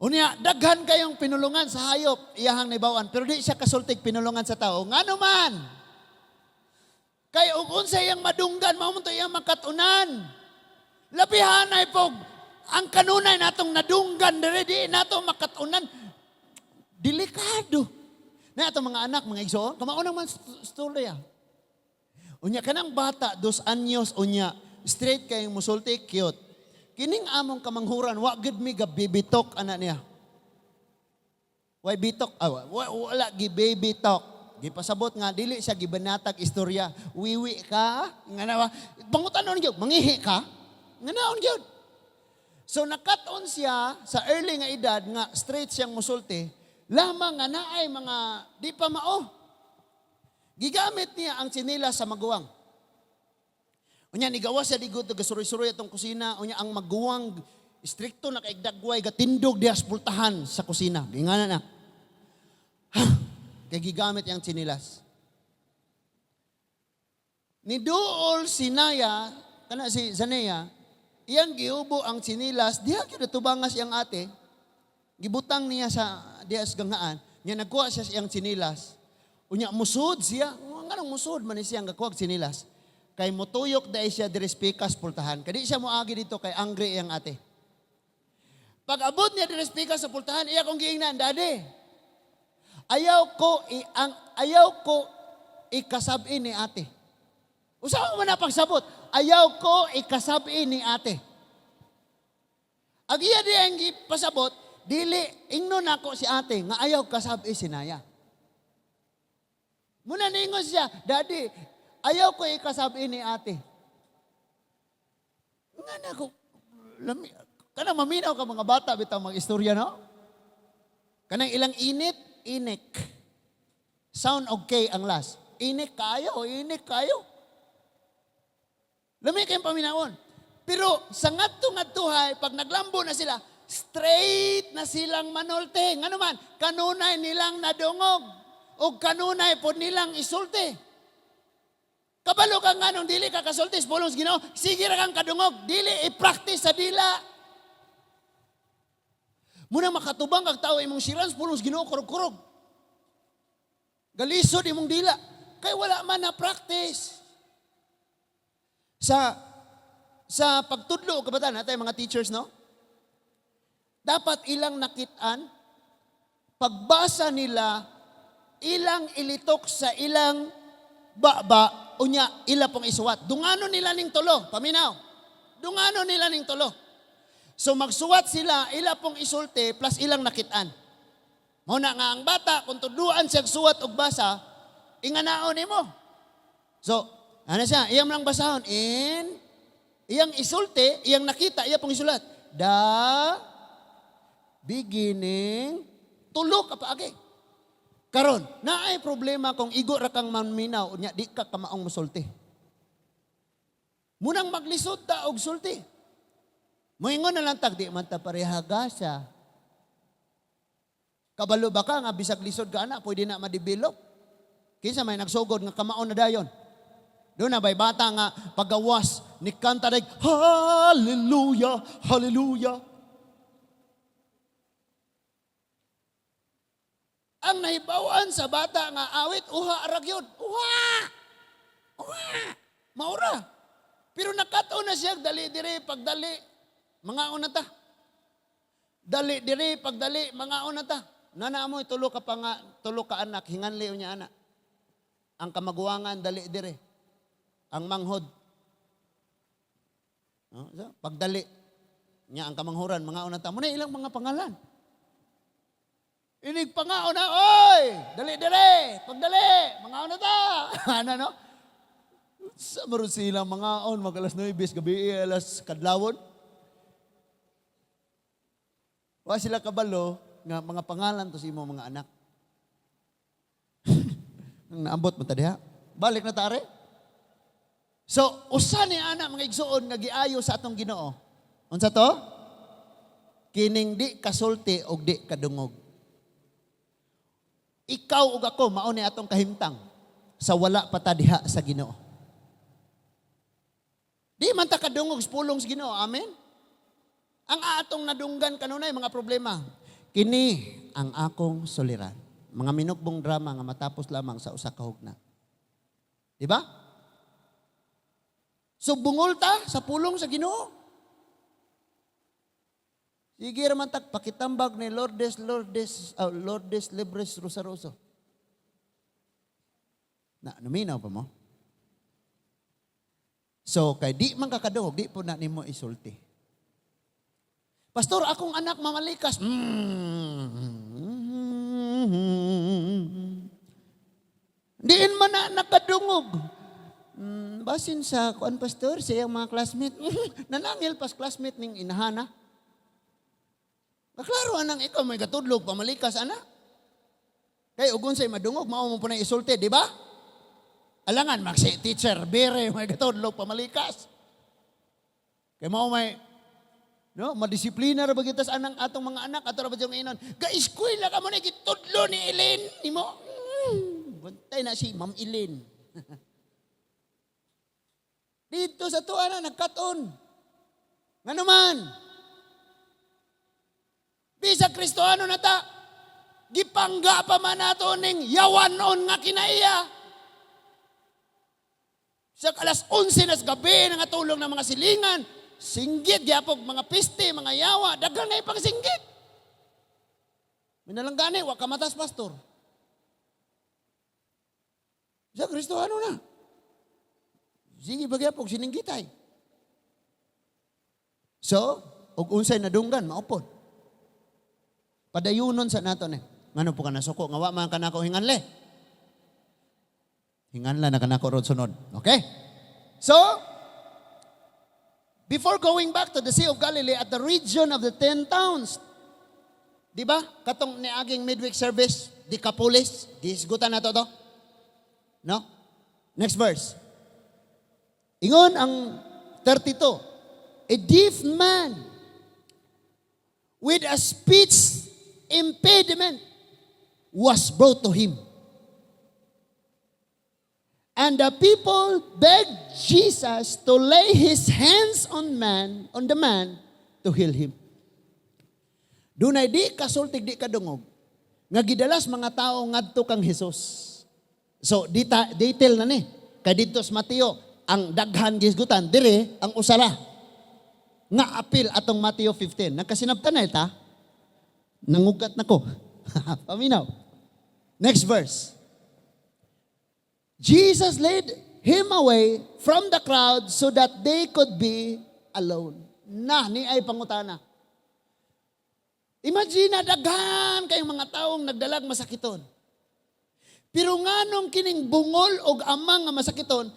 Unya, daghan kayong pinulungan sa hayop, iyahang nahibaw-an, pero di siya kasultig pinulungan sa tao. Ngano man? Kay ug unsa iyang madunggan, mao man to iyang makatunan. Labihanay pog ang kanunay natong nadunggan dire, di nato makatunan. Delikado. Na atong mga anak, mga igsoon, kamao man storya. Unya kanang bata 2 anyos unya, straight kayong musulti, cute. Kining among kamanghuran, wa gid mi ga baby talk ana niya. Way bitok, ah, wala gi baby talk. Gipasabot nga dili siya gibanatag istorya. Wiwi ka, nga na ba? Pangutanon gyud, mangihi ka? Nga naon gyud. So nakat-on siya sa early nga edad nga straight siyang musulti, lamang nga naay mga di pa mao. Gigamit niya ang tsinelas sa maguwang. Unya nigawa siya digud, gasuroy-suroy atong kusina, unya ang maguwang strikto na kay dagway, gatindog diha sa pultahan sa kusina. Gingana na. Kay gigamit yang tsinelas. Niduol si Naya, kana si Zanea, iyang giubo ang tsinilas, diha gyud tubangas iyang ate. Gibutang niya sa diha sa ganghaan, niya nagkuha siya sa iyang tsinilas. Unya musud siya, nganong musud man ni siya ang gakuha og tsinilas? Kay mutuyok dai siya diri sa pikas pultahan. Kay di siya moagi dito kay angry iyang ate. Pag abot niya diri sa pikas sa pultahan, iya kong giingnan, "Daddy, ayaw ko ikasab-in ni ate." Usa man na pagsabot, "Ayaw ko ikasab-in ni ate." Ang iya di ang gipasabot, dili ingnon nako si ate nga ayaw kasab-i si Naya. Muna ningon siya, "Daddy, ayaw ko ikasab-i ni ate." Nga na ko, lami, kanang maminaw ka mga bata, bitaw mga istorya, no? Kanang ilang init, inik. Sound okay ang last. Inik kayo, inik kayo. Lami kayong paminawon. Pero sa ngadto ngadtuhay, pag naglambo na sila, straight na silang manulte. Ngano man, kanunay nilang nadungog. O kanunay po nilang isulti. Kabalo ka nga nung dili ka kasulti sa pulong sa Ginoo, sige ra kang kadungog, dili i-practice sa dila. Muna makatubang kag tao imong siran sa pulong sa Ginoo kurog-kurog. Galisod imong dila kay wala man na practice. Sa pagtudlo og kabataan, natay mga teachers, no? Dapat ilang nakitaan, pagbasa nila, ilang ilitok sa ilang baba, unya ila pong isuwat. Dungano nila ning tulo, paminaw. Dungano nila ning tulo. So magsuwat sila, ila pong isulti plus ilang nakitaan. Mao na nga ang bata, kung tudluan siya suwat og basa, inganaon nimo. So, ano siya? Iyang lang basahon. In, iyang isulti, iyang nakita, iya pong isulat. The beginning, tulo ka paagi. Karon, naay problema kung igo ra kang maminaw, unya di ka kamaong musulti. Munang maglisod ta og sulti. Moingon na lang tag di man ta pareha gasa. Kabalo ba ka nga bisag lisod ka ana, pwede na ma-develop? Kinsa may nagsugod nga kamaon na dayon? Doon na bay bata nga pagawas ni kanta dag hallelujah, hallelujah. Ang nahibawan sa bata nga awit, uha ra gyud. Uha! Uha! Maura. Pero nakatuon na siya, dali dire, pagdali, mga na ta. Dali dire, pagdali, mga na ta. Nana mo, tulo ka pa nga, tulo ka anak, hinganli niya anak. Ang kamaguwangan, dali dire. Ang manghod. No? So, pagdali, niya ang kamanghuran, mga una ta. Muna ilang mga pangalan. Inig pangaon na, oy! Dali, dali! Pagdali! Mga una ta! Ano, no? Sa maroon sila mga on, mag alas 9, gabi, alas kadlawon. Wa sila kabalo nga mga pangalan to sa imo mga anak. Nang naambot mo ta diha. Balik na tare. So, usa ni ana mga igsuon nga giayo sa atong Ginoo. Unsa to? Kining di kasulti og di kadungog. Ikaw ug ako mao ni atong kahimtang sa wala pa ta diha sa Ginoo. Di man ta kadungog sa pulong sa Ginoo. Amen. Ang atong nadunggan kanunay mga problema. Kini ang akong suliran. Mga minukbong drama nga matapos lamang sa usa ka hugna. Di ba? So bungol ta sa pulong sa Ginoo. Sige raman tag pakitambag ni Lourdes Libres Rosaroso. Na, naminaw pa mo? So, kay di man kakadungog, di po na nimo isulti. "Pastor, akong anak mamalikas." Diin man na nakadungog. Basin sa kuan, Pastor, sa iyang mga classmate. Nanangil pas classmate ning inahana. Kaklaro anang ikaw may katudlog pamalikas ana. Kay ug unsay madungog, mao mo po na isulti, di ba? Alangan magsi teacher bere may katudlog pamalikas. Kay mao may no, madisiplina ra ba kita sa anang atong mga anak ato ra ba yung inon. Ga eskwela ka mo na gitudlo ni Ellen nimo. Bantay na si Ma'am Ellen. Dito sa tuwa na nagkat-on. Ngano man? Bisa Kristohano na ta, gipangga pa man nato ning yawanon nga kinaiya. Sa alas 11 na sa gabi, nangatulong ng mga silingan, singgit, gyapog mga piste, mga yawa, daghan na ipang singgit. Minalanggani, wa kamatas, Pastor. Sa Kristohano na. Sige ba gyapog sininggitay. So, ug unsay nadunggan, maupod. Padayunon sa nato ni. Ngano po ka nasuko nga wa man ka nako hinganle? Hinganla na kanako ron sunod. Okay? So, before going back to the Sea of Galilee at the region of the Ten Towns, di ba? Katong niaging midweek service, Decapolis, gisgutan na to to. No? Next verse. Ingon ang 32. A deaf man with a speech impediment was brought to him. And the people begged Jesus to lay his hands on the man to heal him. Dunay di kasultig, di kadungog, nga gidalas mga tao ngadto kang Jesus. So, dita, detail na ni. Kay dito sa Mateo, ang daghan gisgutan, dire ang usara nga apil atong Mateo 15. Nagkasinabtan na ita. Nangugat na ko. Paminaw. Next verse. Jesus led him away from the crowd so that they could be alone. Na, ni ay pangutana. Imagine na daghan kayong mga taong nagdalag masakiton. Pero nganong kining bungol og amang nga masakiton,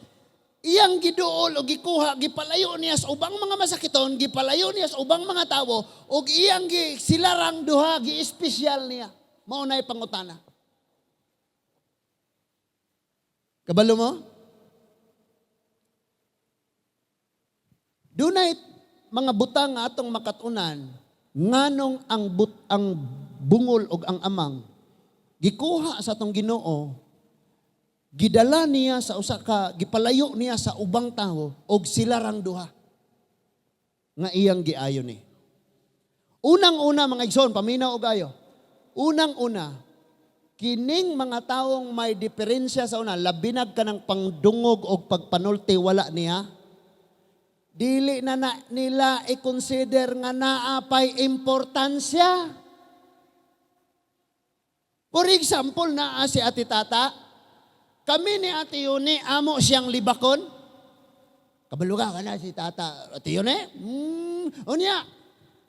iyang giduol o gikuha, gipalayo niya sa ubang mga masakiton, gipalayo niya sa ubang mga tawo, og iyang gi, silarang duha, gi-espesyal niya. Mao na'y pangutana. Kabalo mo? Dunay mga butang nga atong makatunan nganong ang bungol og ang amang gikuha sa atong Ginoo, gidala niya sa usa ka, gipalayo niya sa ubang tawo og sila rang duha nga iyang giayo ni. Unang-una, mga igsoon, paminaw og ayo. Unang-una, kining mga taong may diferensya sa una, labinag ka ng pangdungog og pagpanulti wala niya, dili na, na nila i-consider nga naa pay importansya. For example, naa si Ate Tata, kami ni Ate Yuni, amo siyang libakon. Kabalo ka na si Tata, Ate Yuni? Unya,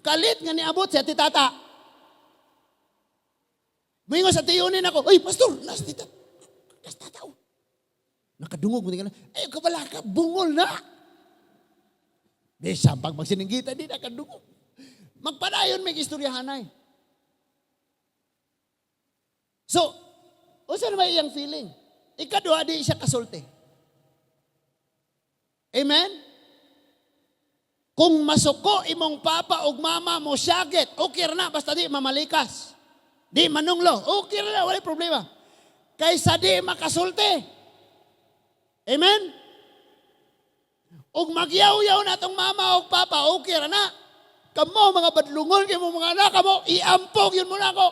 kalit nga niabot si Ate Tata. Moingon sa Ate Yuni nako, "Uy, Pastor, nas tita, nas tata. Oh." Nakadungog mo na, ay, kabala ka, bungol na. Bisan pag magsininggita, di nakadungog. Magpadayon may istoryahanay. So, unsa na may iyang feeling? Ikaduha, di siya kasulti. Amen? Kung masuko imong papa ug mama mo syagit, okay ra na basta di mamalikas. Di manunglo, okay ra na, walay problema. Kaysa di makasulti. Amen? Ug magyaw-yaw na tong mama ug papa, okay ra na. Kamo mga badlungon kay mo mga anak kamo, iampog yun mo na ako.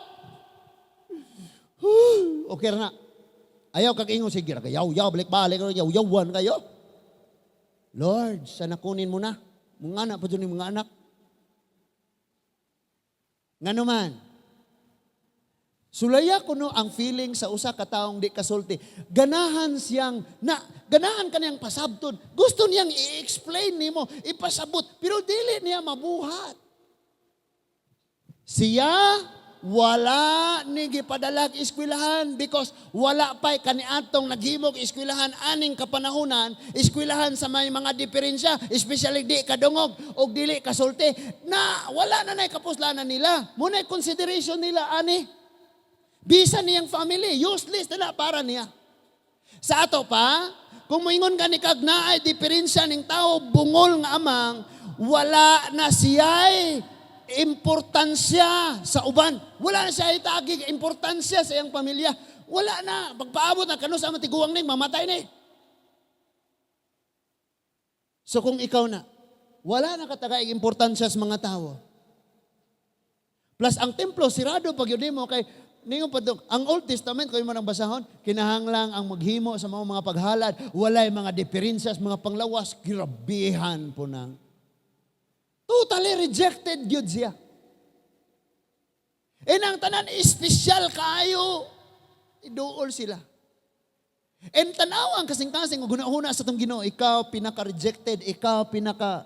Okay na. Ayaw kag ingon, sige ra, yaw yaw balik balik yaw yawan kayo. Lord, sana kunin mo na. Mga anak pa dyan yung mga anak. Ngano man, sulaya kuno ang feeling sa usa ka taong di kasulti. Ganahan siyang na ganahan kaniyang pasabton. Gusto niyang i-explain nimo, ipasabot, pero dili niya mabuhat. Siya wala ni gipadalag eskwelahan because wala pa'y kaniadtong naghimog eskwelahan aning kapanahunan, eskwelahan sa may mga diferensya, especially di kadungog og dili kasulti, na wala na nay kapuslanan nila. Muna'y consideration nila ani. Bisan niyang family, useless na para niya. Sa ato pa, kung moingon ka ni kag naay diferensya ning tao bungol nga amang, wala na siya'y importansya sa uban. Wala na siya itagig importansya sa iyang pamilya. Wala na. Pagpaabot na kano sa matiguang ning mamatay ni. So kung ikaw na, wala na katagaig importansya sa mga tao. Plus ang templo sirado pag yun mo kay ningon pa dong, ang Old Testament kung imo nang basahon, kinahanglang ang maghimo sa mga paghalad, walay mga diferensya sa mga panglawas, grabihan po nang. Totally rejected gyud siya. E nang tanan espesyal kaayo, iduol sila. En tanaw ang kasing-kasing ug hunahuna sa atong Ginoo, ikaw pinaka-rejected, ikaw pinaka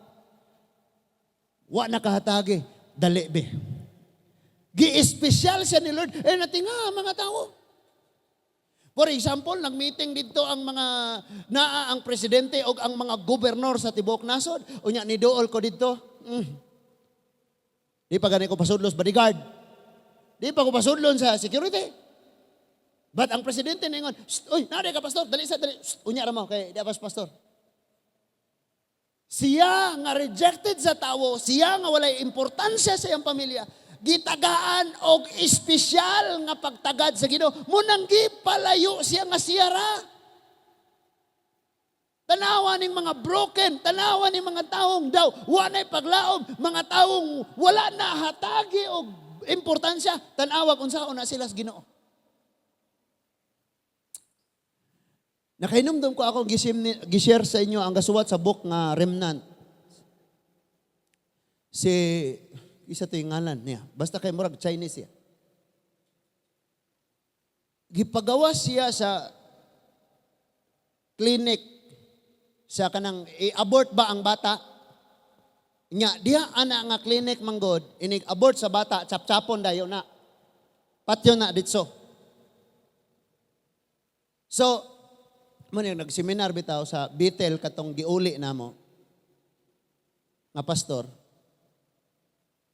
wa nakahatagi, dali be. Gi-espesyal siya ni Lord. Eh natinga mga tao. For example, nag-meeting dito ang mga naa ang presidente o ang mga gobernador sa tibuok nasod. Unya ni duol ko dito. Di pa gani ko pasudlos bodyguard. Di pa ko pasudlon sa security. But ang presidente ningon, "Uy, naa ka pastor, dali sa dali." "Shh, unya ra mo kay di pas pastor." Siya nga rejected sa tawo, siya nga walay importansya sa iyang pamilya, gitagaan og espesyal nga pagtagad sa Ginoo. Munang gipalayo siya nga siya ra. Tanawa ning mga broken, tanawa ning mga taong daw, wa na'y paglaom, mga taong wala na hatagi og importansya, tanawag unsaon na sila sa Ginoo. Nakahinumdum ko ako gishare sa inyo ang gasuwat sa book nga Remnant. Si isa to yung ngalan niya. Basta kay murag Chinese siya. Gipagawa siya sa clinic sa kanang i-abort ba ang bata? Nya diha ana nga clinic manggod inig abort sa bata chap-chapon dayon na. Patyon na ditso. So, mo yung nag-seminar bitaw sa Betel katong giuli namo nga pastor.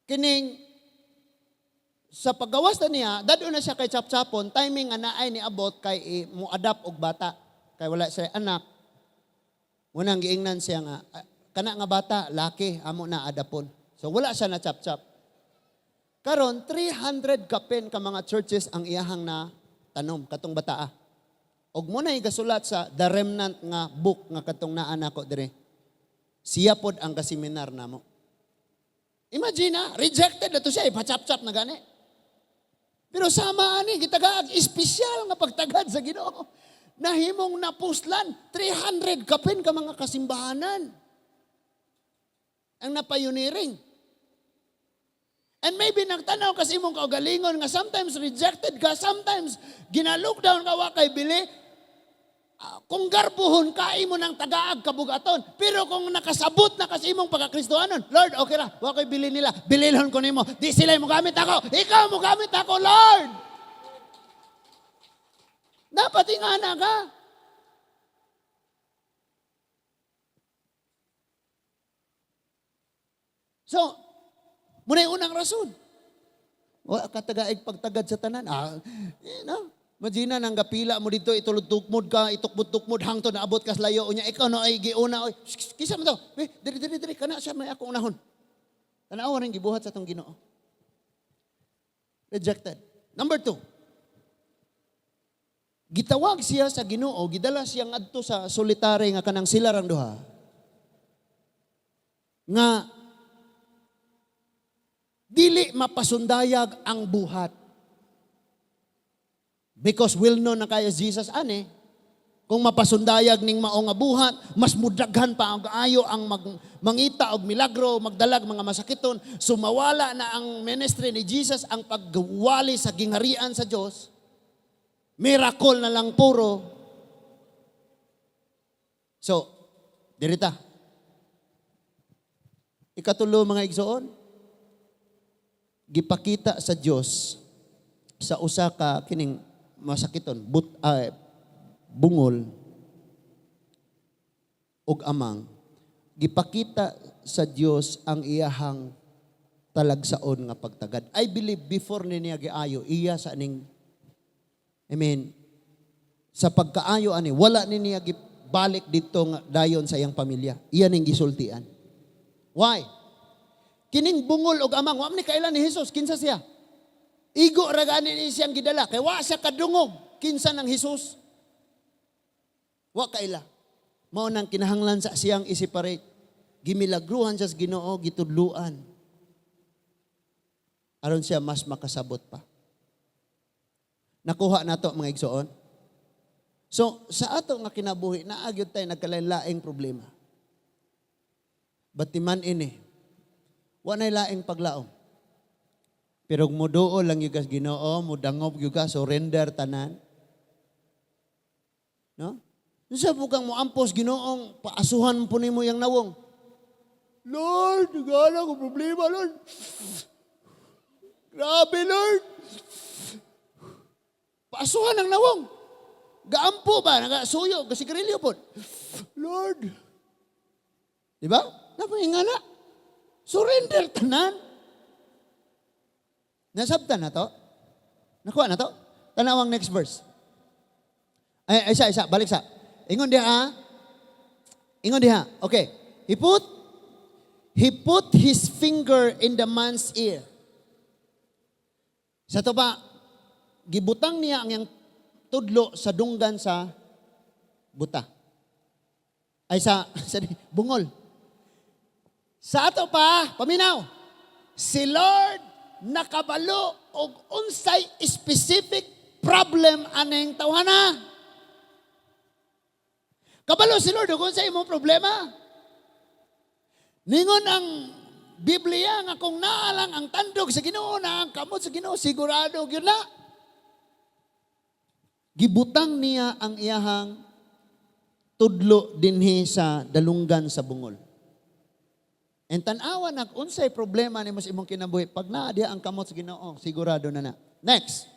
Kining sa paggawas na niya, dado na siya kay chap-chapon, timing nga naay ni abot kay mo adapt og bata kay wala siya anak. Munang giingnan siya nga kana nga bata laki amo na adapon. So wala siya na chap-chap. Karon 300 kapin ka mga churches ang iyahang na tanom katong bataa. Og mo na gasulat sa The Remnant nga book nga katong naa nako dire. Siya pod ang kaseminar namo. Imagine na, rejected na to siya, ipachap-chap na gani. Pero sama ani, gitagaag, espesyal nga pagtagad sa Ginoo. Nahimong napuslan, 300 kapin ka mga kasimbahanan. Ang napayuniring. And maybe nagtanaw kasi imong kaugalingon nga sometimes rejected ka, sometimes gina-lockdown ka wa kay bili. Kung garbuhon ka, imo nang tagaag kabugaton. Pero kung nakasabot na kasi imong pagkakristohanon, Lord, okay ra, wa ko'y bili nila, bililhon ko nimo. Di sila mo gamit ako, ikaw mo gamit ako, Lord. Dapat ingana ka. So, muna yung unang rason. Wa ka tagaig pagtagad sa tanan. No? Imagine nang gapila mo dito, itulod-tukmod ka, itukbod-tukmod, hangtod na abot ka sa layo. Unya, ikaw no ay giuna. Oy, shh, kisa mo to. Eh, diri, diri, diri, kana siya may akong unahon. Tanawa rin gibuhat sa atong Ginoo. Rejected. Number 2. Gitawag siya sa Ginoo, gidala siya ngadto sa solitary nga kanang sila rang duha. Nga mapasundayag ang buhat. Because will know na kaya Jesus ani, kung mapasundayag ning mao nga buhat, mas mudaghan pa ang kaayo ang mangita og milagro, magdalag mga masakiton, sumawala na ang ministry ni Jesus, ang pagwali sa gingharian sa Dios. Miracle na lang puro. So, dirita. Ikatulo, mga igsoon, gipakita sa Dios sa usa ka kining masakiton but bungol ug amang, gipakita sa Dios ang iyahang talagsaon nga pagtagad. I believe before ni niya giayo, iya sa ning, I mean, sa pagkaayo ani, wala ni niya gibalik dito nga dayon sa iyang pamilya. Iya ning gisultian. Why? Kining bungol og amang, wa man ni kaila ni Jesus, kinsa siya? Igo ra gani ni siyang gidala kay wa siya kadungog kinsa nang Jesus. Wa kaila. Mao nang kinahanglan sa siyang i-separate. Gimilagruhan siya sa Ginoo, gitudluan. Aron siya mas makasabot pa. Nakuha nato, mga igsoon. So, sa ato nga kinabuhi, naa gyud tay nagkalain-laing problema. Batiman ini, wa nay laing paglaom. Pero kung muduol lang gyud ka sa Ginoo, mudangop gyud ka, surrender tanan. No? Unsa po kang moampos Ginoong paasuhan po nimo yang nawong? Lord, nagana ko problema, Lord. Grabe, Lord. Paasuhan ang nawong. Gaampo ba? Nagasuyo, gasigarilyo po. Lord. Di ba? Napahingala. Surrender tanan. Nasabtan na to? Nakuha na to? Tanawang next verse. Ay, isa, isa, balik sa. Ingon diha, ah. Ingon diha. Okay. He put his finger in the man's ear. Sa to pa, gibutang niya ang iyang tudlo sa dunggan sa buta. Ay sa bungol. Sa ato pa, paminaw, si Lord nakabalo og unsay specific problem aning tawhana. Kabalo si Lord og unsay imong problema. Ningon ang Biblia nga kung naa lang ang tandog sa Ginoo na ang kamot sa Ginoo, sigurado gyud na. Gibutang niya ang iyahang tudlo dinhi sa dalunggan sa bungol. And tan-awa nag unsay problema nimo sa imong kinabuhi, pag naa diha ang kamot sa Ginoo, sigurado na na. Next.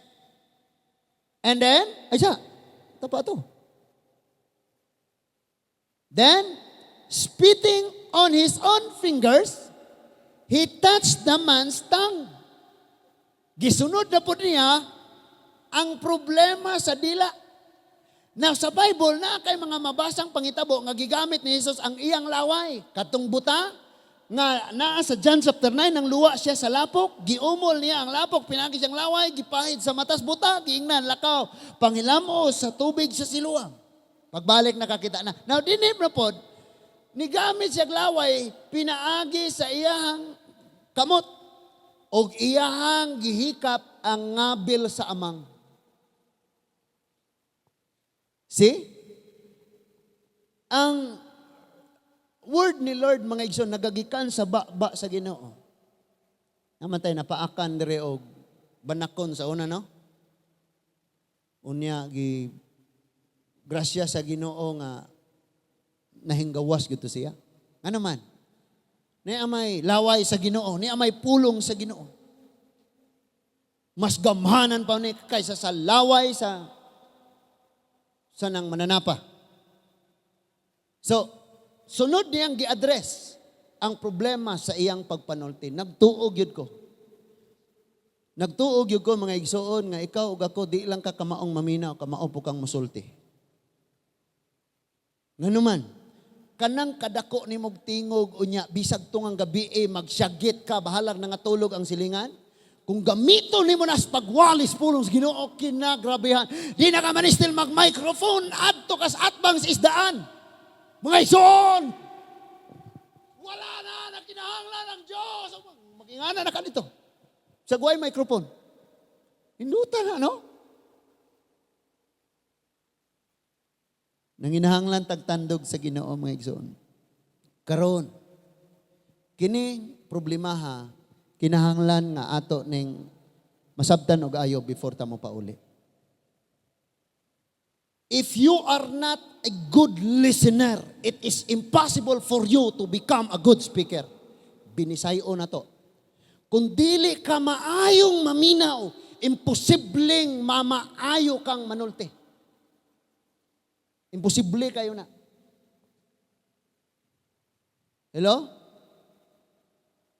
And then, ay siya, tapa to. Then, spitting on his own fingers, he touched the man's tongue. Gisunod na po niya ang problema sa dila. Now sa Bible, na kay mga mabasang pangitabo nga gigamit ni Jesus ang iyang laway. Katong buta, nga naa sa John chapter 9, nang luwa siya sa lapok, giumol niya ang lapok, pinagi siyang laway, gipahid sa matas buta, giingnan, "Lakaw, panghilamos sa tubig sa Siloam." Pagbalik, nakakita na. Now, dinhi na pod, nigamit siya laway, pinaagi sa iyahang kamot, og iyahang gihikap ang ngabil sa amang. See? Ang word ni Lord, mga igsoon, nagagikan sa baba sa Ginoo. Naman tayo napaakan dire og banakon sa una, no? Unya gi grasya sa Ginoo nga nahinggawas gito siya. Ano man? Ni amay laway sa Ginoo, ni amay pulong sa Ginoo. Mas gamhanan pa ni kaysa sa laway sa nang mananapa. So, sunod niyang gi-address ang problema sa iyang pagpanulti. Nagtuo gyud ko. Nagtuo gyud ko, mga igsoon, nga ikaw ug ako, di lang ka kamaong maminaw, kamao po kang musulti. Nganuman, kanang kadako ni mog tingog unya bisag tungang gabi eh, magsyagit ka, bahalag nangatulog ang silingan. Kung gamito nimo nas pagwalis pulong sa Ginoo, kinagrabehan. Di na ka manistil mag-microphone adto kas atbang sa isdaan. Mga igsoon, wala na na kinahanglan ng Diyos. Magingana na ka dito. Sa guay microphone. Hinduta na, no? Nanginahanglan tagtandog sa Ginoo, mga igsoon. Karon, kini problemaha kinahanglan nga ato ning masabtan og ayo before ta mo pauli. If you are not a good listener, it is impossible for you to become a good speaker. Binisayo na to. Kung dili ka maayong maminaw, imposibleng mamaayo kang manulti. Imposible kayo na. Hello?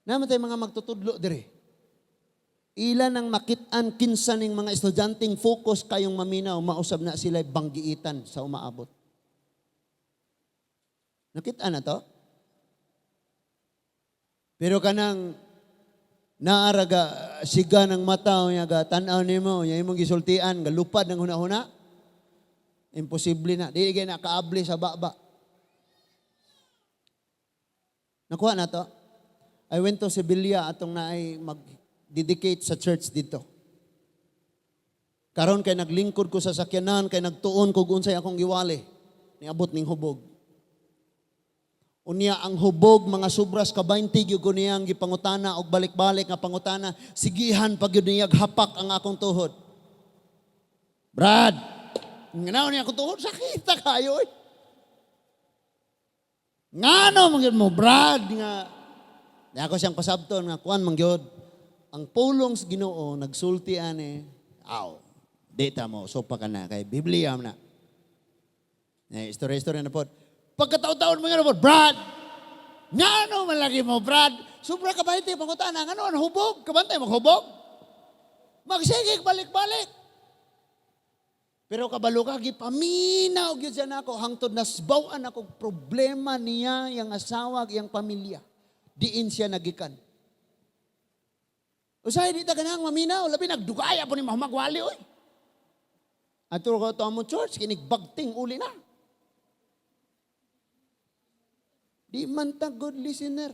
Naman tayo mga magtutudlo dire. Ilan ang makit-an kinsa ning mga estudyanteng focus kayong maminaw, mausab na sila banggiitan sa umaabot. Nakit-an na to? Pero kanang naaraga siga ng mata niya ga tan-aw nimo nya imong gisultian galupad ng hunahuna, imposible na dili kay nakaabli sa baba. Nakuha na to. I went to Sevilla atong naay mag-dedicate sa church dito. Karon kay naglingkod ko sa sakyanan, kay nagtuon ko unsay akong giwali, niabot ning hubog. Unya ang hubog mga sobras ka 20 gyud ko niyang gipangutana og balik-balik nga pangutana, sigihan pag gyud niyag hapak ang akong tuhod. Brad, nganaw niya akong tuhod, sakit ta kayo oy. Ngano man gyud mo, Brad, nga di ako siyang pasabton nga kuan man gyud. Ang pulong sa Ginoo nagsulti ani, aw, di ta mo sopa ka na kay Biblia man na. Eh, istorya-istorya na pod. Pagkataon-taon mo nga na pod, Brad, ngano man lagi mo, Brad? Sobra ka ba iti pangutana? Ngano, ang hubog? Kabantay, maghubog? Magsigig, balik-balik. Pero kabalo ka, gipaminaw gyud siya nako hangtod nasbaw-an ako problema niya, yang asawa, yang pamilya. Diin siya nagikan. Usahay di ta ganang maminaw, labi nagdugaya po ni mahumagwali oy. Ato ko to mo church, kinig bagting uli na. Di man ta good listener.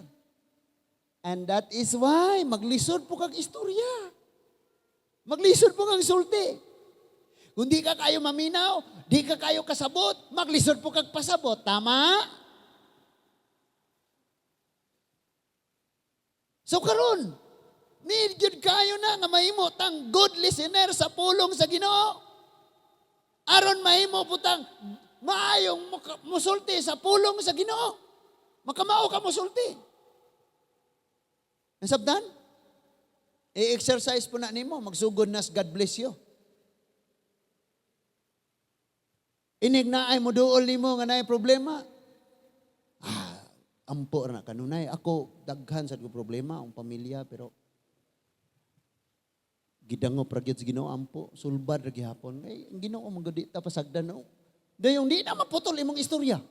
And that is why maglisod po kag istorya. Maglisod po kag sulti. Kung di ka kayo maminaw, di ka kayo kasabot, maglisod po kag pasabot. Tama? So karon, need gyud kayo na nga mahimo tang good listener sa pulong sa Ginoo. Aron mahimo putang maayong musulti sa pulong sa Ginoo. Makamao ka musulti. Nasabdan? I-exercise po na nimo, magsugod na God bless you. Inig na ay muduol nimo nga naay problema. Ah, ampo na kanunay. Ako daghan sad ko problema ang pamilya, pero gidangop ra gyud sa Ginoo ampo, sulbad ra gihapon. Ay, ang Ginoo man gud di ta pasagdan no. Dayong di na maputol imong istorya.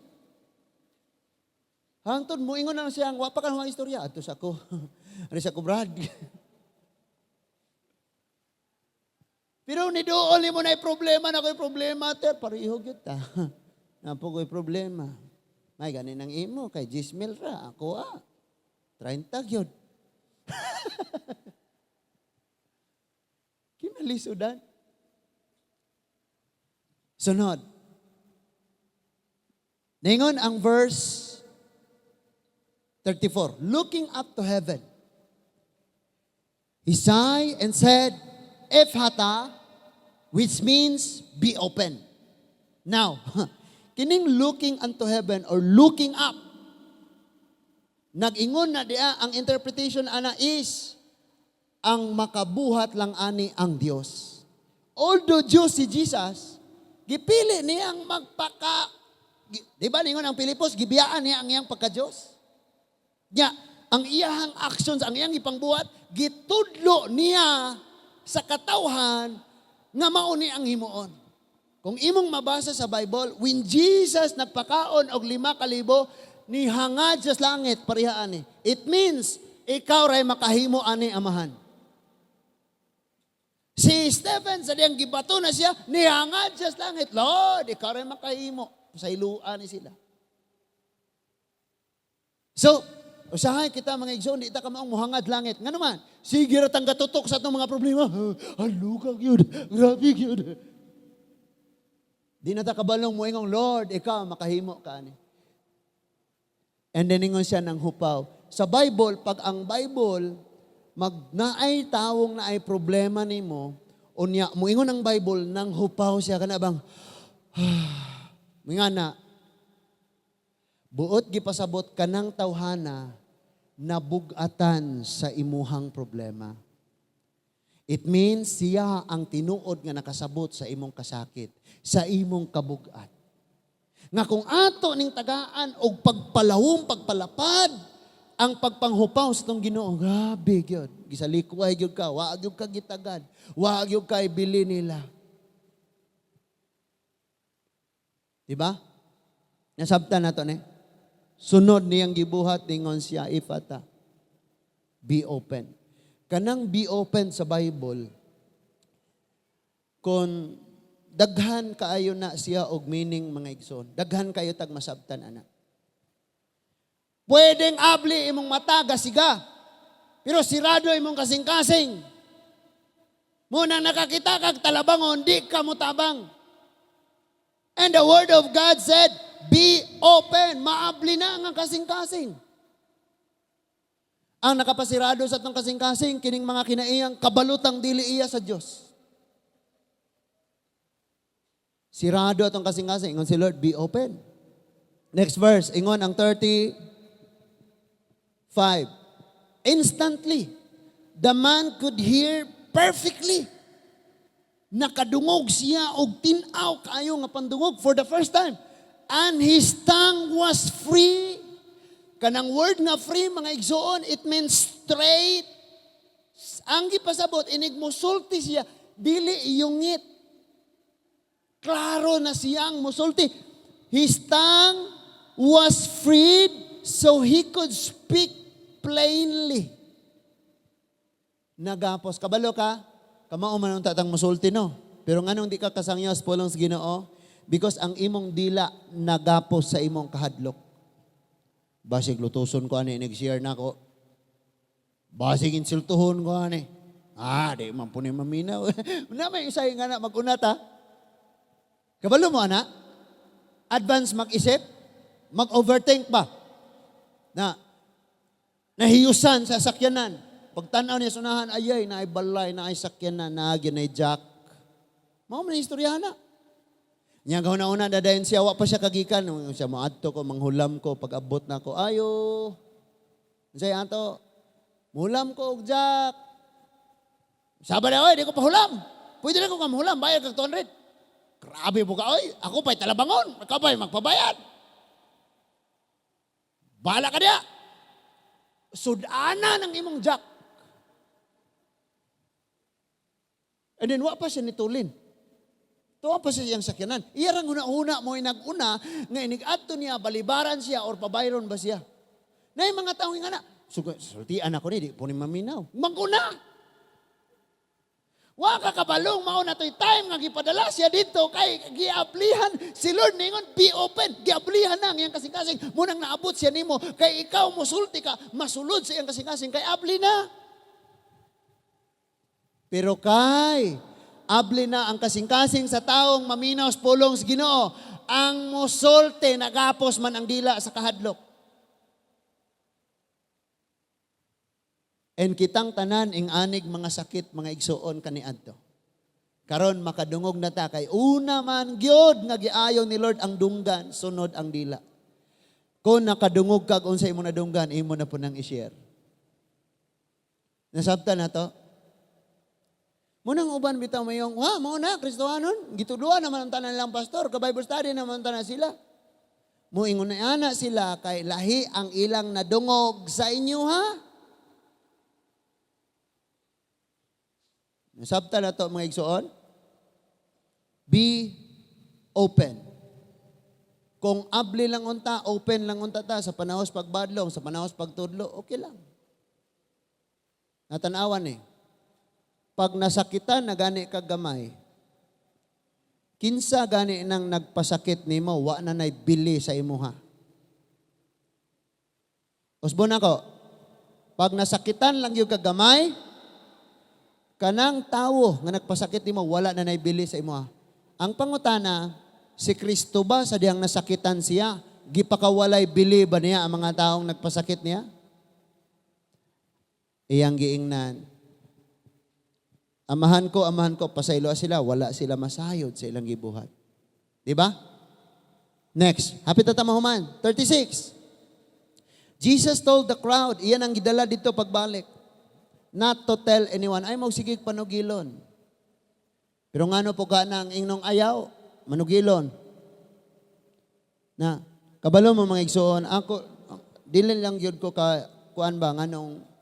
Hangtod moingon na siya, wa pa ka mga istorya adto sa ako. Ari sa ko, Brad. Pero ni duol nimo na problema na ko'y problema, ter pareho gyud ta. Napo ko'y problema. May ganin ang imo kay Jismil ra ako ah. 30 gyud. Kinalisudan. Sunod. Ningon ang verse 34. Looking up to heaven, he sighed and said, Ephphatha, which means be open. Now, kining looking unto heaven or looking up, nag-ingon na diya, ang interpretation ana is, ang makabuhat lang ani ang Dios. Although Diyos si Jesus, gipili niyang magpaka, di ba ningon ang Pilipos, gibiyaan niya ang iyang pagka-Diyos. Nya, ang iyahang actions, ang iyang ipangbuhat, gitudlo niya sa katawhan nga mao ni ang himuon. Kung imong mabasa sa Bible, when Jesus nagpakaon og 5,000, nihangad siya sa langit, pareha ani. It means, ikaw ray makahimo ani amahan. Si Stephen, sa diyang gibato na siya, nihangad siya sa langit. Lord, ikaw ray makahimo. Sa iluan ni sila. So, Usahay kita, mga igsoon, di ta kamaong muhangad langit. Ngano man, sige ra tang gatutok sa atong mga problema. Haluka gyud, grabe gyud. Di na ta kabalong moingong, "Lord, ikaw makahimo ka ani." And then ingon siya ng hupaw. Sa Bible, pag ang Bible, mag naay tawong naay problema nimo, unya moingon ang Bible, nang hupaw siya, kana bang, nga na, buot gipasabot kanang tawhana nabugatan sa imuhang problema. It means siya ang tinuod nga nakasabot sa imong kasakit, sa imong kabugat. Nga kung ato ning tagaan og pagpalawom, pagpalapad, ang pagpanghupaw sa atong Ginoo, grabe gyud. Gisalikway gyud ka, wa gyud ka gitagad, wa gyud ka ibili nila. Diba? Nasabtan nato ni. Sunod niyang gibuhat, ningon siya, "Ifata." Be open. Kanang be open sa Bible, kung daghan kaayo na siya og meaning, mga igsoon. Daghan kayo tag masabtan ana. Pwedeng abli imong mata gasiga. Pero sirado imong kasing-kasing. Munang nakakita kag talabangon, di ka motabang. And the word of God said, "Be open." Maabli na ang kasing-kasing. Ang nakapasirado sa atong kasing-kasing, kining mga kinaiyang kabalutang dili iya sa Dios. Sirado atong kasing-kasing. Ingon si Lord, "Be open." Next verse, ingon ang 35. Instantly, the man could hear perfectly. Nakadungog siya og tin-aw kaayo nga pandungog for the first time. And his tongue was free. Kanang word nga free, mga igsoon, it means straight. Ang gipasabot, inig musulti siya, dili iyungit. Klaro na siyang musulti. His tongue was freed so he could speak plainly. Nagapos. Kabalo ka? Kamao man ang tatang musulti, no? Pero nganong di ka kasangyaw sa pulong sa Ginoo? Because ang imong dila nagapos sa imong kahadlok. Basig lutuson ko ani, nag-share na ako. Basig insultuhon ko ani. Ah, di man po ni maminaw. Na may isa nga na mag-unat ha. Kabalo mo ana? Advance mag-isip, mag-overthink ba? Na nahiyusan sa sakyanan. Pagtanaw niya sunahan, ayay, naay balay, naay sakyanan, naagi na jack. Mao man istorya na. Nya una-una dadayon siya, wa pa siya kagikan. Siya moadto ko, manghulam ko, pag abot na ko, ayo. Unsay ato? Muhulam ko og jack. Saba na, oy, di ko pahulam. Pwede na ko nga muhulam, bayad kag 200. Grabe mo ka, oy. Ako pa'y talabangon, ikaw pa'y magpabayad. Bahala ka diya. Sudana ng imong jack. And then, wa pa siya nitulin. Tuwa pa siya iyang sakyanan. Iya rang una-una mo nag-una, nga inig-adto niya, balibaran siya or pabayron ba siya. Na yung mga taong nga na, sultian ako ni, di po ni maminaw. Maguna! Wa ka kabalong mao na to'y time nga gipadala siya dito kay giablihan si Lord, ningon, "Be open." Giablihan na ang iyang kasing-kasing. Munang naabot siya nimo kay ikaw musulti ka, masulod sa iyang kasing-kasing kay abli na. Pero kay abli na ang kasing-kasing sa taong maminaw sa pulong sa Ginoo, ang musulti nagapos man ang dila sa kahadlok. And kitang tanan ing anig mga sakit, mga igsuon, kaniadto. Karon makadungog na ta kay una man gyud nga giayo ni Lord ang dunggan, sunod ang dila. Kung nakadungog kag unsa imong nadunggan, imo na po nang i-share. Nasabtan na to? Munang uban bitaw mayong, wa, mao na, Kristohanon, gitudluan naman ang tanan lang pastor, ka Bible study naman tanan sila. Muingon na ana sila kay lahi ang ilang nadungog sa inyo, ha? Nasabtan na to, mga igsoon? Be open. Kung abli lang unta, open lang unta ta sa panahos pagbadlong, sa panahos pagtudlo, okay lang. Natanawan eh. Pag nasakitan na gani kag gamay, kinsa gani nang nagpasakit nimo, wa na nay bili sa imuha. Usbon ako, pag nasakitan lang gyud ka gamay, kanang tawo nga nagpasakit nimo wala na naibili sa imo. Ang pangutana, si Kristo ba sa dihang nasakitan siya, gipakawalay bili ba niya ang mga taong nagpasakit niya? Iyang giingnan, "Amahan ko, pasaylo sila, wala sila masayod sa ilang gibuhat." Di ba? Next, hapit na ta mahuman. 36. Jesus told the crowd, iyan ang gidala dito pagbalik, not to tell anyone, ay sige panugilon. Pero ngano po ka na ang ingnong ayaw, manugilon. Na, kabalo mo, mga igsoon, ako, dili lang gyud ko ka, kuan ba, nganong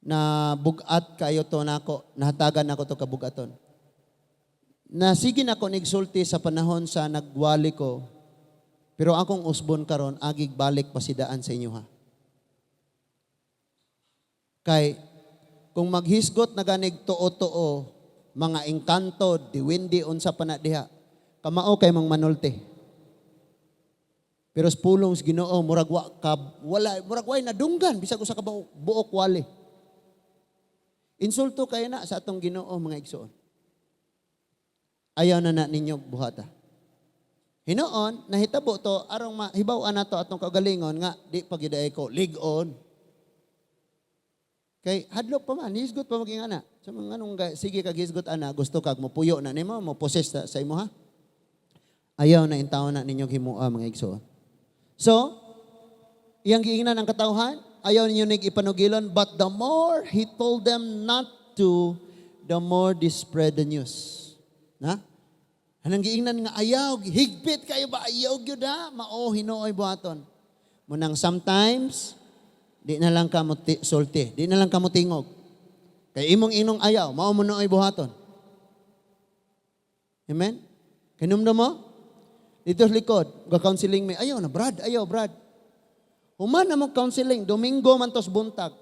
na bugat kayo to nako, nahatagan nako to kabugaton. Na sige nako nigsulti sa panahon sa nagwali ko, pero akong usbon karon agig balik pasidaan sa inyo ha. Kay kung maghisgot na ganig tuo-tuo, mga engkanto, diwindi unsa pa na diha, kamao kay mang manulti. Pero sa pulong sa Ginoo, murag wa ka, wala, murag way nadunggan bisag usa ka buok wali. Insulto kayo na sa atong Ginoo, mga igsoon. Ayaw na na ninyo buhata. Hinoon, nahitabo to arong mahibaw-an nato atong kaugalingon nga di pa gyud ko lig-on. Kay hadlok pa man, hisgot pa maging ana. Sa mga anong sige kag hisgot ana, gusto kag mopuyo na nimo, mo possess sa imo ha. Ayaw na intaon na ninyo himua, mga igsoon. So, iyang giingnan ang katawhan, ayaw ninyo nig ipanugilon, but the more he told them not to, the more they spread the news. Na? Anang giingnan nga ayaw, higpit kayo ba, ayaw gyud ha, mao hinooy buhaton. Munang sometimes, di na lang ka mo sulti, di na lang ka mo tingog. Kay imong inong ayaw, mao mo nooy buhaton. Amen? Kinumdum mo? Dito sa likod, ga-counseling may, ayaw na, Brad, ayaw, Brad. Human na mo counseling, Domingo man tos buntag.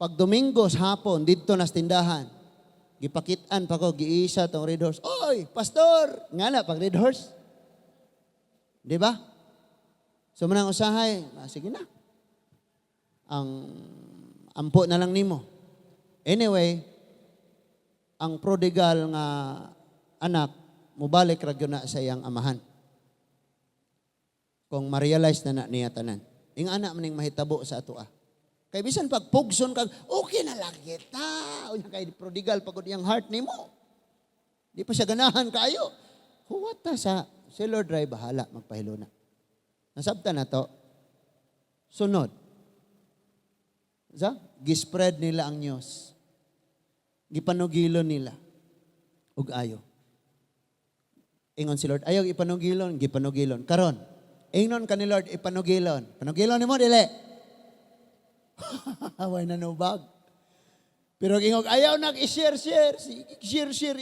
Pag Domingo sa hapon, dito na sa tindahan, gipakitaan pa ko, giisa tong red horse. "Oy, pastor!" Nga na, pag red horse. Di ba? So manang usahay, ah, sige na. Ang ampo na lang nimo. Anyway, ang prodigal nga anak, mubalik ra gyud na sa iyang amahan. Kung ma-realize na na niya tanan. Ing ana maning mahitabo sa atoa. Kay bisan pag pugson kag, okay na lang kita. Unya kay prodigal pagod iyang heart nimo. Di pa siya ganahan kaayo. Huwat ta sa si Lord ray bahala magpahiluna. Nasabta na to. Sunod. Sa gispread nila ang news. Gipanugilon nila. Ug ayo. Ingon si Lord, ayaw ipanugilon, gipanugilon. Karon, ingnon ka ni Lord, ipanugilon. Panugilon nimo dili. Way nanubag. Pero ingog ayaw nag i-share share, share share,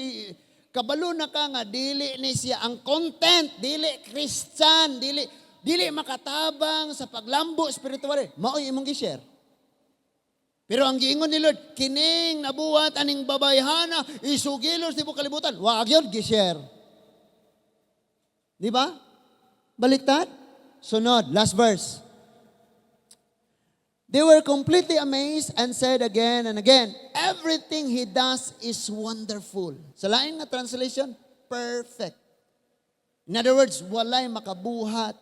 kabalo na ka nga dili ni siya ang content, dili Christian, dili dili makatabang sa paglambo spiritual. Mao'y imong gi-share. Pero ang giingon ni Lord, kining nabuhat aning babayhana, isugilon sa tibuok kalibutan. Wa gyud gi-share. Di ba? Baliktad. Sunod, last verse. They were completely amazed and said again and again, "Everything he does is wonderful." Sa lain nga translation, perfect. In other words, walay makabuhat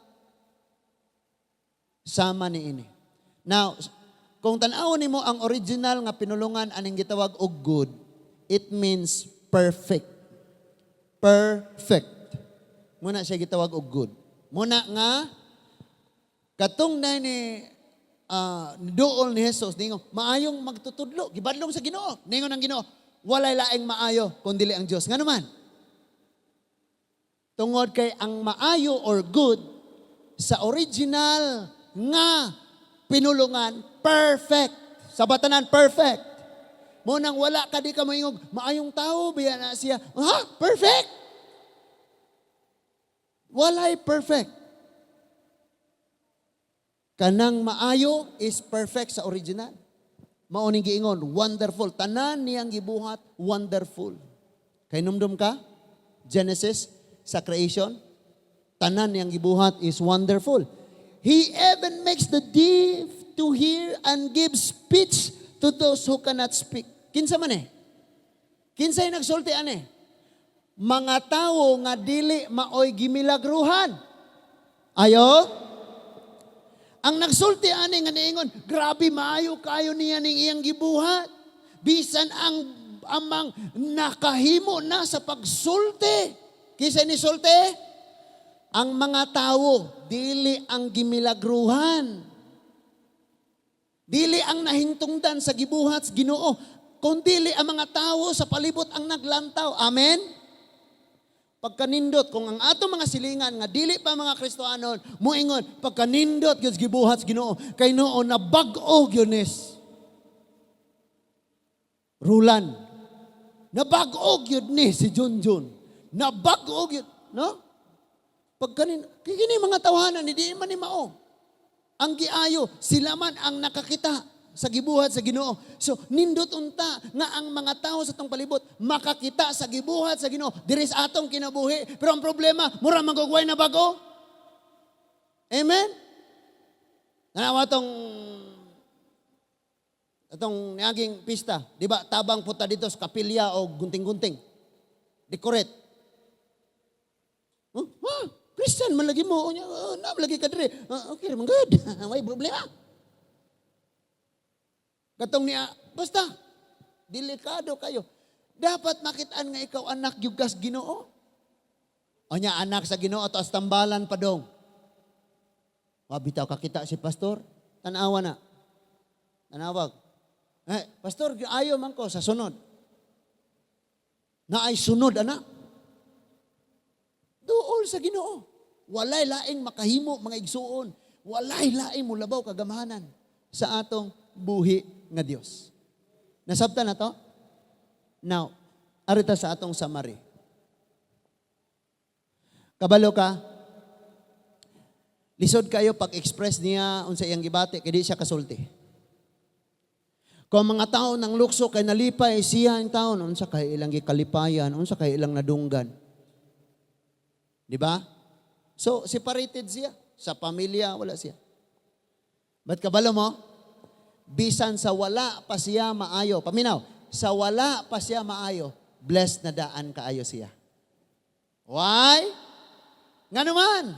sama ni ini. Now, kung tan-awon nimo ang original nga pinulungan aning gitawag og good, it means perfect. Perfect. Muna siya gitawag og good. Muna nga katong na ni dool ni Jesus ningon maayong magtutudlo, gibadlong sa Ginoo. Ningon ang Ginoo, walay laing maayo kun dili ang Dios. Ngano man? Tungod kay ang maayo or good sa original nga pinulungan, perfect. Sa batanan, perfect. Mo nang wala ka di ka moingog, maayong tao, biya na siya. Ha? Perfect? Walay perfect. Kanang maayo is perfect sa original. Mao ning giingon, wonderful. Tanan niyang gibuhat, wonderful. Kay numdum ka? Genesis, sa creation, tanan niyang gibuhat is wonderful. He even makes the deaf to hear and gives speech to those who cannot speak. Kinsa man eh? Kinsay nagsulti ani? Mga tawo nga dili maoy gimilagruhan. Ayo? Ang nagsulti ani nga niingon, "Grabe, maayo kayo niya ning iyang gibuhat. Bisan ang amang nakahimo na sa pagsulti." Kinsa ni sulti? Ang mga tawo, dili ang gimilagruhan. Dili ang nahintungdan sa gibuhat sa Ginoo, kundili ang mga tawo sa palibot ang naglantaw. Amen? Pagkanindot, kung ang ato mga silingan nga dili pa mga Kristohanon, muingon, "Pagkanindot gyud gibuhat sa Ginoo, kay noon na bag-o gyud nis. Rulan. Nabag-o gyud ni si Junjun. Nabag-o gyud," no? Pagkanin, kay kini mga tawanan, hindi man ni mao. Ang giayo, sila man ang nakakita sa gibuhat sa Ginoo. So, nindot unta nga ang mga tao sa atong palibot makakita sa gibuhat sa Ginoo diri sa atong kinabuhi. Pero ang problema, mura man og way na bago. Amen? Nanawa tong atong niaging pista, di ba? Tabang punta dito sa kapilya o gunting-gunting. Decorate. Huh? Huh? Christian man lagi mo. Unya, oh, na lagi ka diri. Ah, okay man good. May problema. Katong niya, basta, delikado kayo. Dapat makitaan nga ikaw anak gyud kas Ginoo. O nya anak sa Ginoo to tambalan pa dong. Wa bitaw kakita si pastor, tanawa na. Tanawag. "Eh, pastor, ayo man ko sa sunod." Na ay sunod, anak. Duol sa Ginoo. Walay laing makahimo mga igsuon. Walay laing mulabaw kagamhanan sa atong buhi nga Dios. Nasabtan na to? Now, arita sa atong summary. Kabalo ka, lisod kayo pag-express niya unsa iyang gibati kay di siya kasulti. Kung ang mga tao ng lukso kay nalipay siya ang taon, unsa kay ilang gikalipayan, unsa kay ilang nadunggan. Di ba? So, separated siya. Sa pamilya, wala siya. But kabalo mo, bisan sa wala pa siya maayo, paminaw, sa wala pa siya maayo, blessed na daan kaayo siya. Why? Nga naman,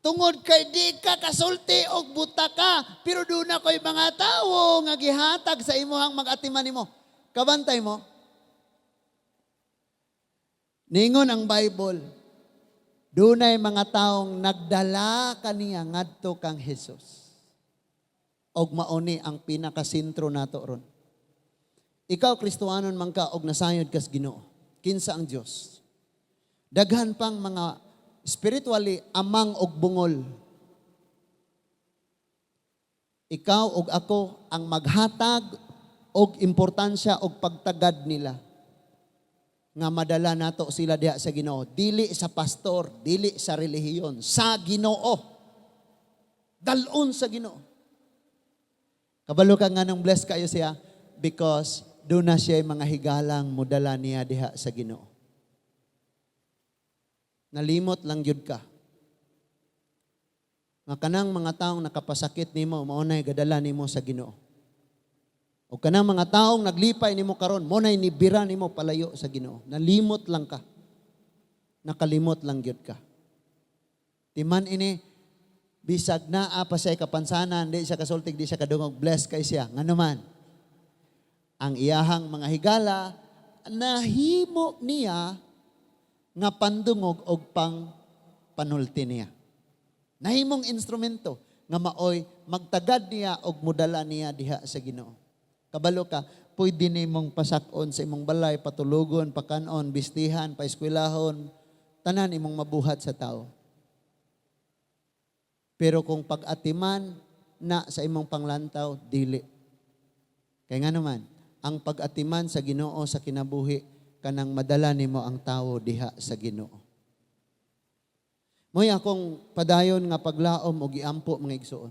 tungod kay di ka kasulti og buta ka, pero duna ko'y mga tawo nga gihatag sa imuhang mag-atiman nimo. Kabantay mo. Ningon ang Bible, dunay mga taong nagdala kaniya ngadto kang Jesus. Og mauni ang pinakasentro nato ron. Ikaw, Kristohanon man ka og nasayod kas Ginoo. Kinsa ang Dios? Daghan pang mga spiritually amang og bungol. Ikaw og ako ang maghatag og importansya og pagtagad nila nga madala nato sila diha sa Ginoo, dili sa pastor, dili sa relihiyon, sa Ginoo. Dalon sa Ginoo. Kabalo ka nga nung bless kayo siya because doon na siya mga higalang modala niya diha sa Ginoo. Nalimot lang gyud ka. Nga kanang mga taong nakapasakit nimo, mao nay gadala nimo sa Ginoo. O kanang mga taong naglipay nimo karon, mao nay nibira nimo palayo sa Ginoo. Nalimot lang ka. Nakalimot lang gyud ka. Timan ini, bisag naa pa siya kapansanan, di siya kasultig, di siya kadungog, bless kay siya. Ngano man, ang iyahang mga higala, nahimo niya nga pandungog og pang panulti niya. Nahimong instrumento nga maoy magtagad niya og modala niya diha sa Ginoo. Kabalo ka, pwede nimong pasak-on sa imong balay, patulugon, pakanon, bistihan, paeskwelahon, tanan imong mabuhat sa tao. Pero kung pag-atiman na sa imong panglantaw, dili. Kaya nga naman, ang pag-atiman sa Ginoo sa kinabuhi, kanang madala nimo ang tao diha sa Ginoo. Mo'y akong padayon nga paglaom o giampo, mga igsuon.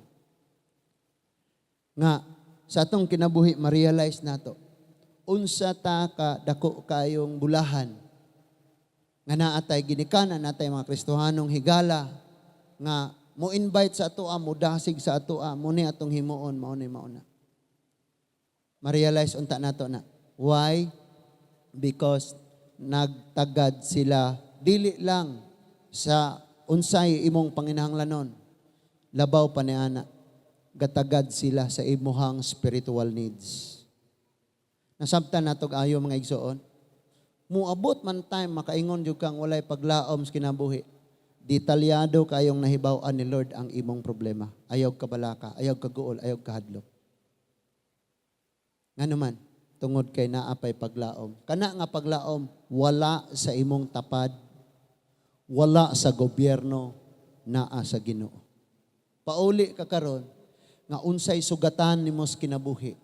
Nga sa atong kinabuhi ma-realize nato unsa ta ka dako kayong bulahan nga naa tay ginikanan, natay mga Kristohanong higala nga Mo invite sa atoa, mo dasig sa atoa, mo ni atong himuon, mao ni mauna. Ma-realize unta nato na. Why? Because nagtagad sila dili lang sa unsay imong panginahanglanon. Labaw pa ni ana, gatagad sila sa imuhang spiritual needs. Nasabtan natog ayo, mga igsoon. Muabot man time makaingon jud kang walay paglaom sa kinabuhi. Detalyado kayong nahibaw-an ni Lord ang imong problema. Ayaw kabalaka, ayaw kaguol, ayaw kahadlok. Ngano man, tungod kay naa pay paglaom. Kana nga paglaom, wala sa imong tapad, wala sa gobyerno, naa sa Ginoo. Pauli ka karon nga unsay sugatan nimo sa kinabuhi.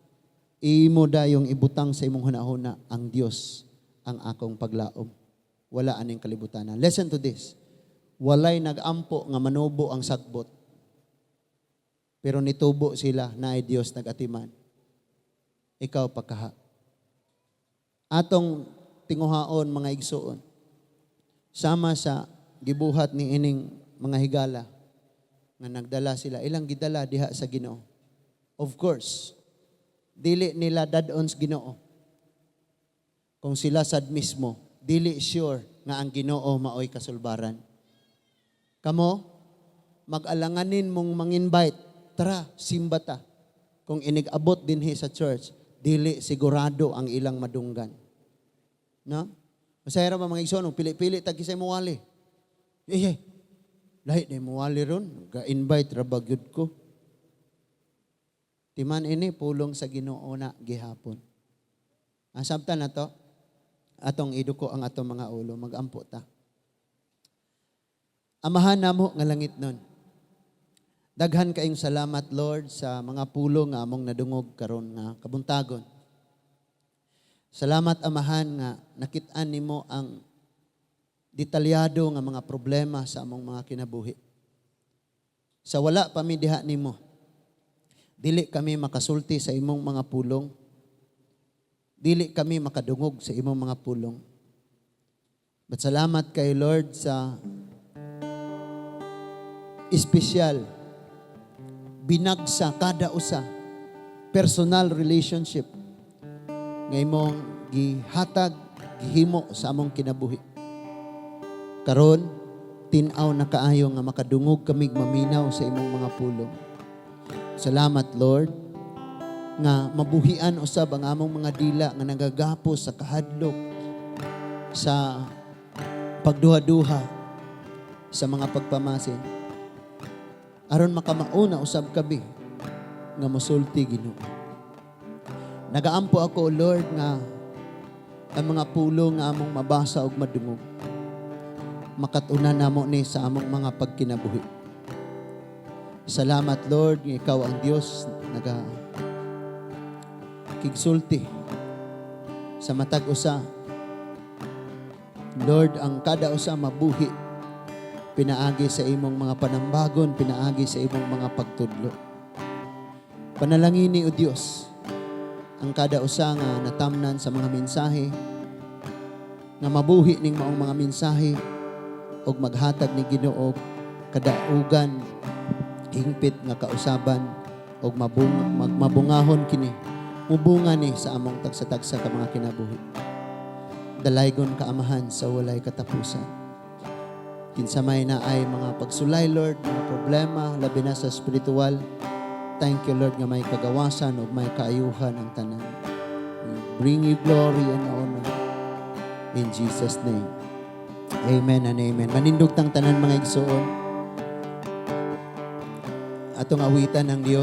Imo dayong ibutang sa imong hunahuna, ang Dios ang akong paglaom. Wala aning kalibutan. Listen to this. Walay nagampo nga manubo ang sagbot. Pero nitubo sila na ay Dios nagatiman. Ikaw pagkaha. Atong tinguhaon, mga igsuon. Sama sa gibuhat ni ining mga higala nga nagdala sila, ilang gidala diha sa Ginoo. Of course, dili nila dad-on sa Ginoo. Kung sila sad mismo, dili sure nga ang Ginoo maoy kasulbaran. Kamo, mag-alanganin mong manginvite, "Tara, simba ta." Kung inig-abot dinhi sa church, dili sigurado ang ilang madunggan. No? Masaya ra ba, mga igsoon, pili-pili tag kisay muwali. Eh, eh, lahi na muwali ron, ga-invite ra ba gyud ko. Timan ini pulong sa Ginoo na gihapon. Ang sabtan na to, atong iduko ang atong mga ulo, magampo ta. Amahan namo nga langit nun. Daghan kaayong salamat, Lord, sa mga pulong nga among nadungog karon nga kabuntagon. Salamat, Amahan, nga nakit-an nimo ang detalyado nga mga problema sa among mga kinabuhi. Sa wala pa mi diha nimo, dili kami makasulti sa imong mga pulong. Dili kami makadungog sa imong mga pulong. But salamat kay Lord sa espesyal binagsa kada usa personal relationship nga imong gihatag, gihimo sa among kinabuhi. Karon, tin-aw na kaayo nga makadungog kami, maminaw sa imong mga pulong. Salamat, Lord, nga mabuhian usab ang among mga dila nga nagagapos sa kahadlok, sa pagduha-duha, sa mga pagpamasin. Aron makamauna usab kami nga mosulti, Ginoo. Nagaampo ako, Lord, nga ang mga pulong nga among mabasa ug madungog, makatunan namo ni sa among mga pagkinabuhi. Salamat, Lord, nga ikaw ang Dios naga kigsulti sa matag usa. Lord, ang kada usa mabuhi pinaagi sa imong mga panambagon, pinaagi sa imong mga pagtudlo. Panalangini, O Dios, ang kada usa nga natamnan sa mga mensahe nga mabuhi ning maong mga mensahe og maghatag ni Ginoo kadaugan, hingpit nga kausaban og mabungahon kini, mubunga ni sa among tagsa-tagsa ka mga kinabuhi. Dalaygon ka, Amahan, sa walay katapusan. Kinsa may naay mga pagsulay, Lord, mga problema, labi na sa spiritual. Thank you, Lord, nga may kagawasan ug may kaayuhan ang tanan. We bring you glory and honor. In Jesus' name. Amen and amen. Manindog tang tanan, mga igsoon. Atong awitan ng Dios.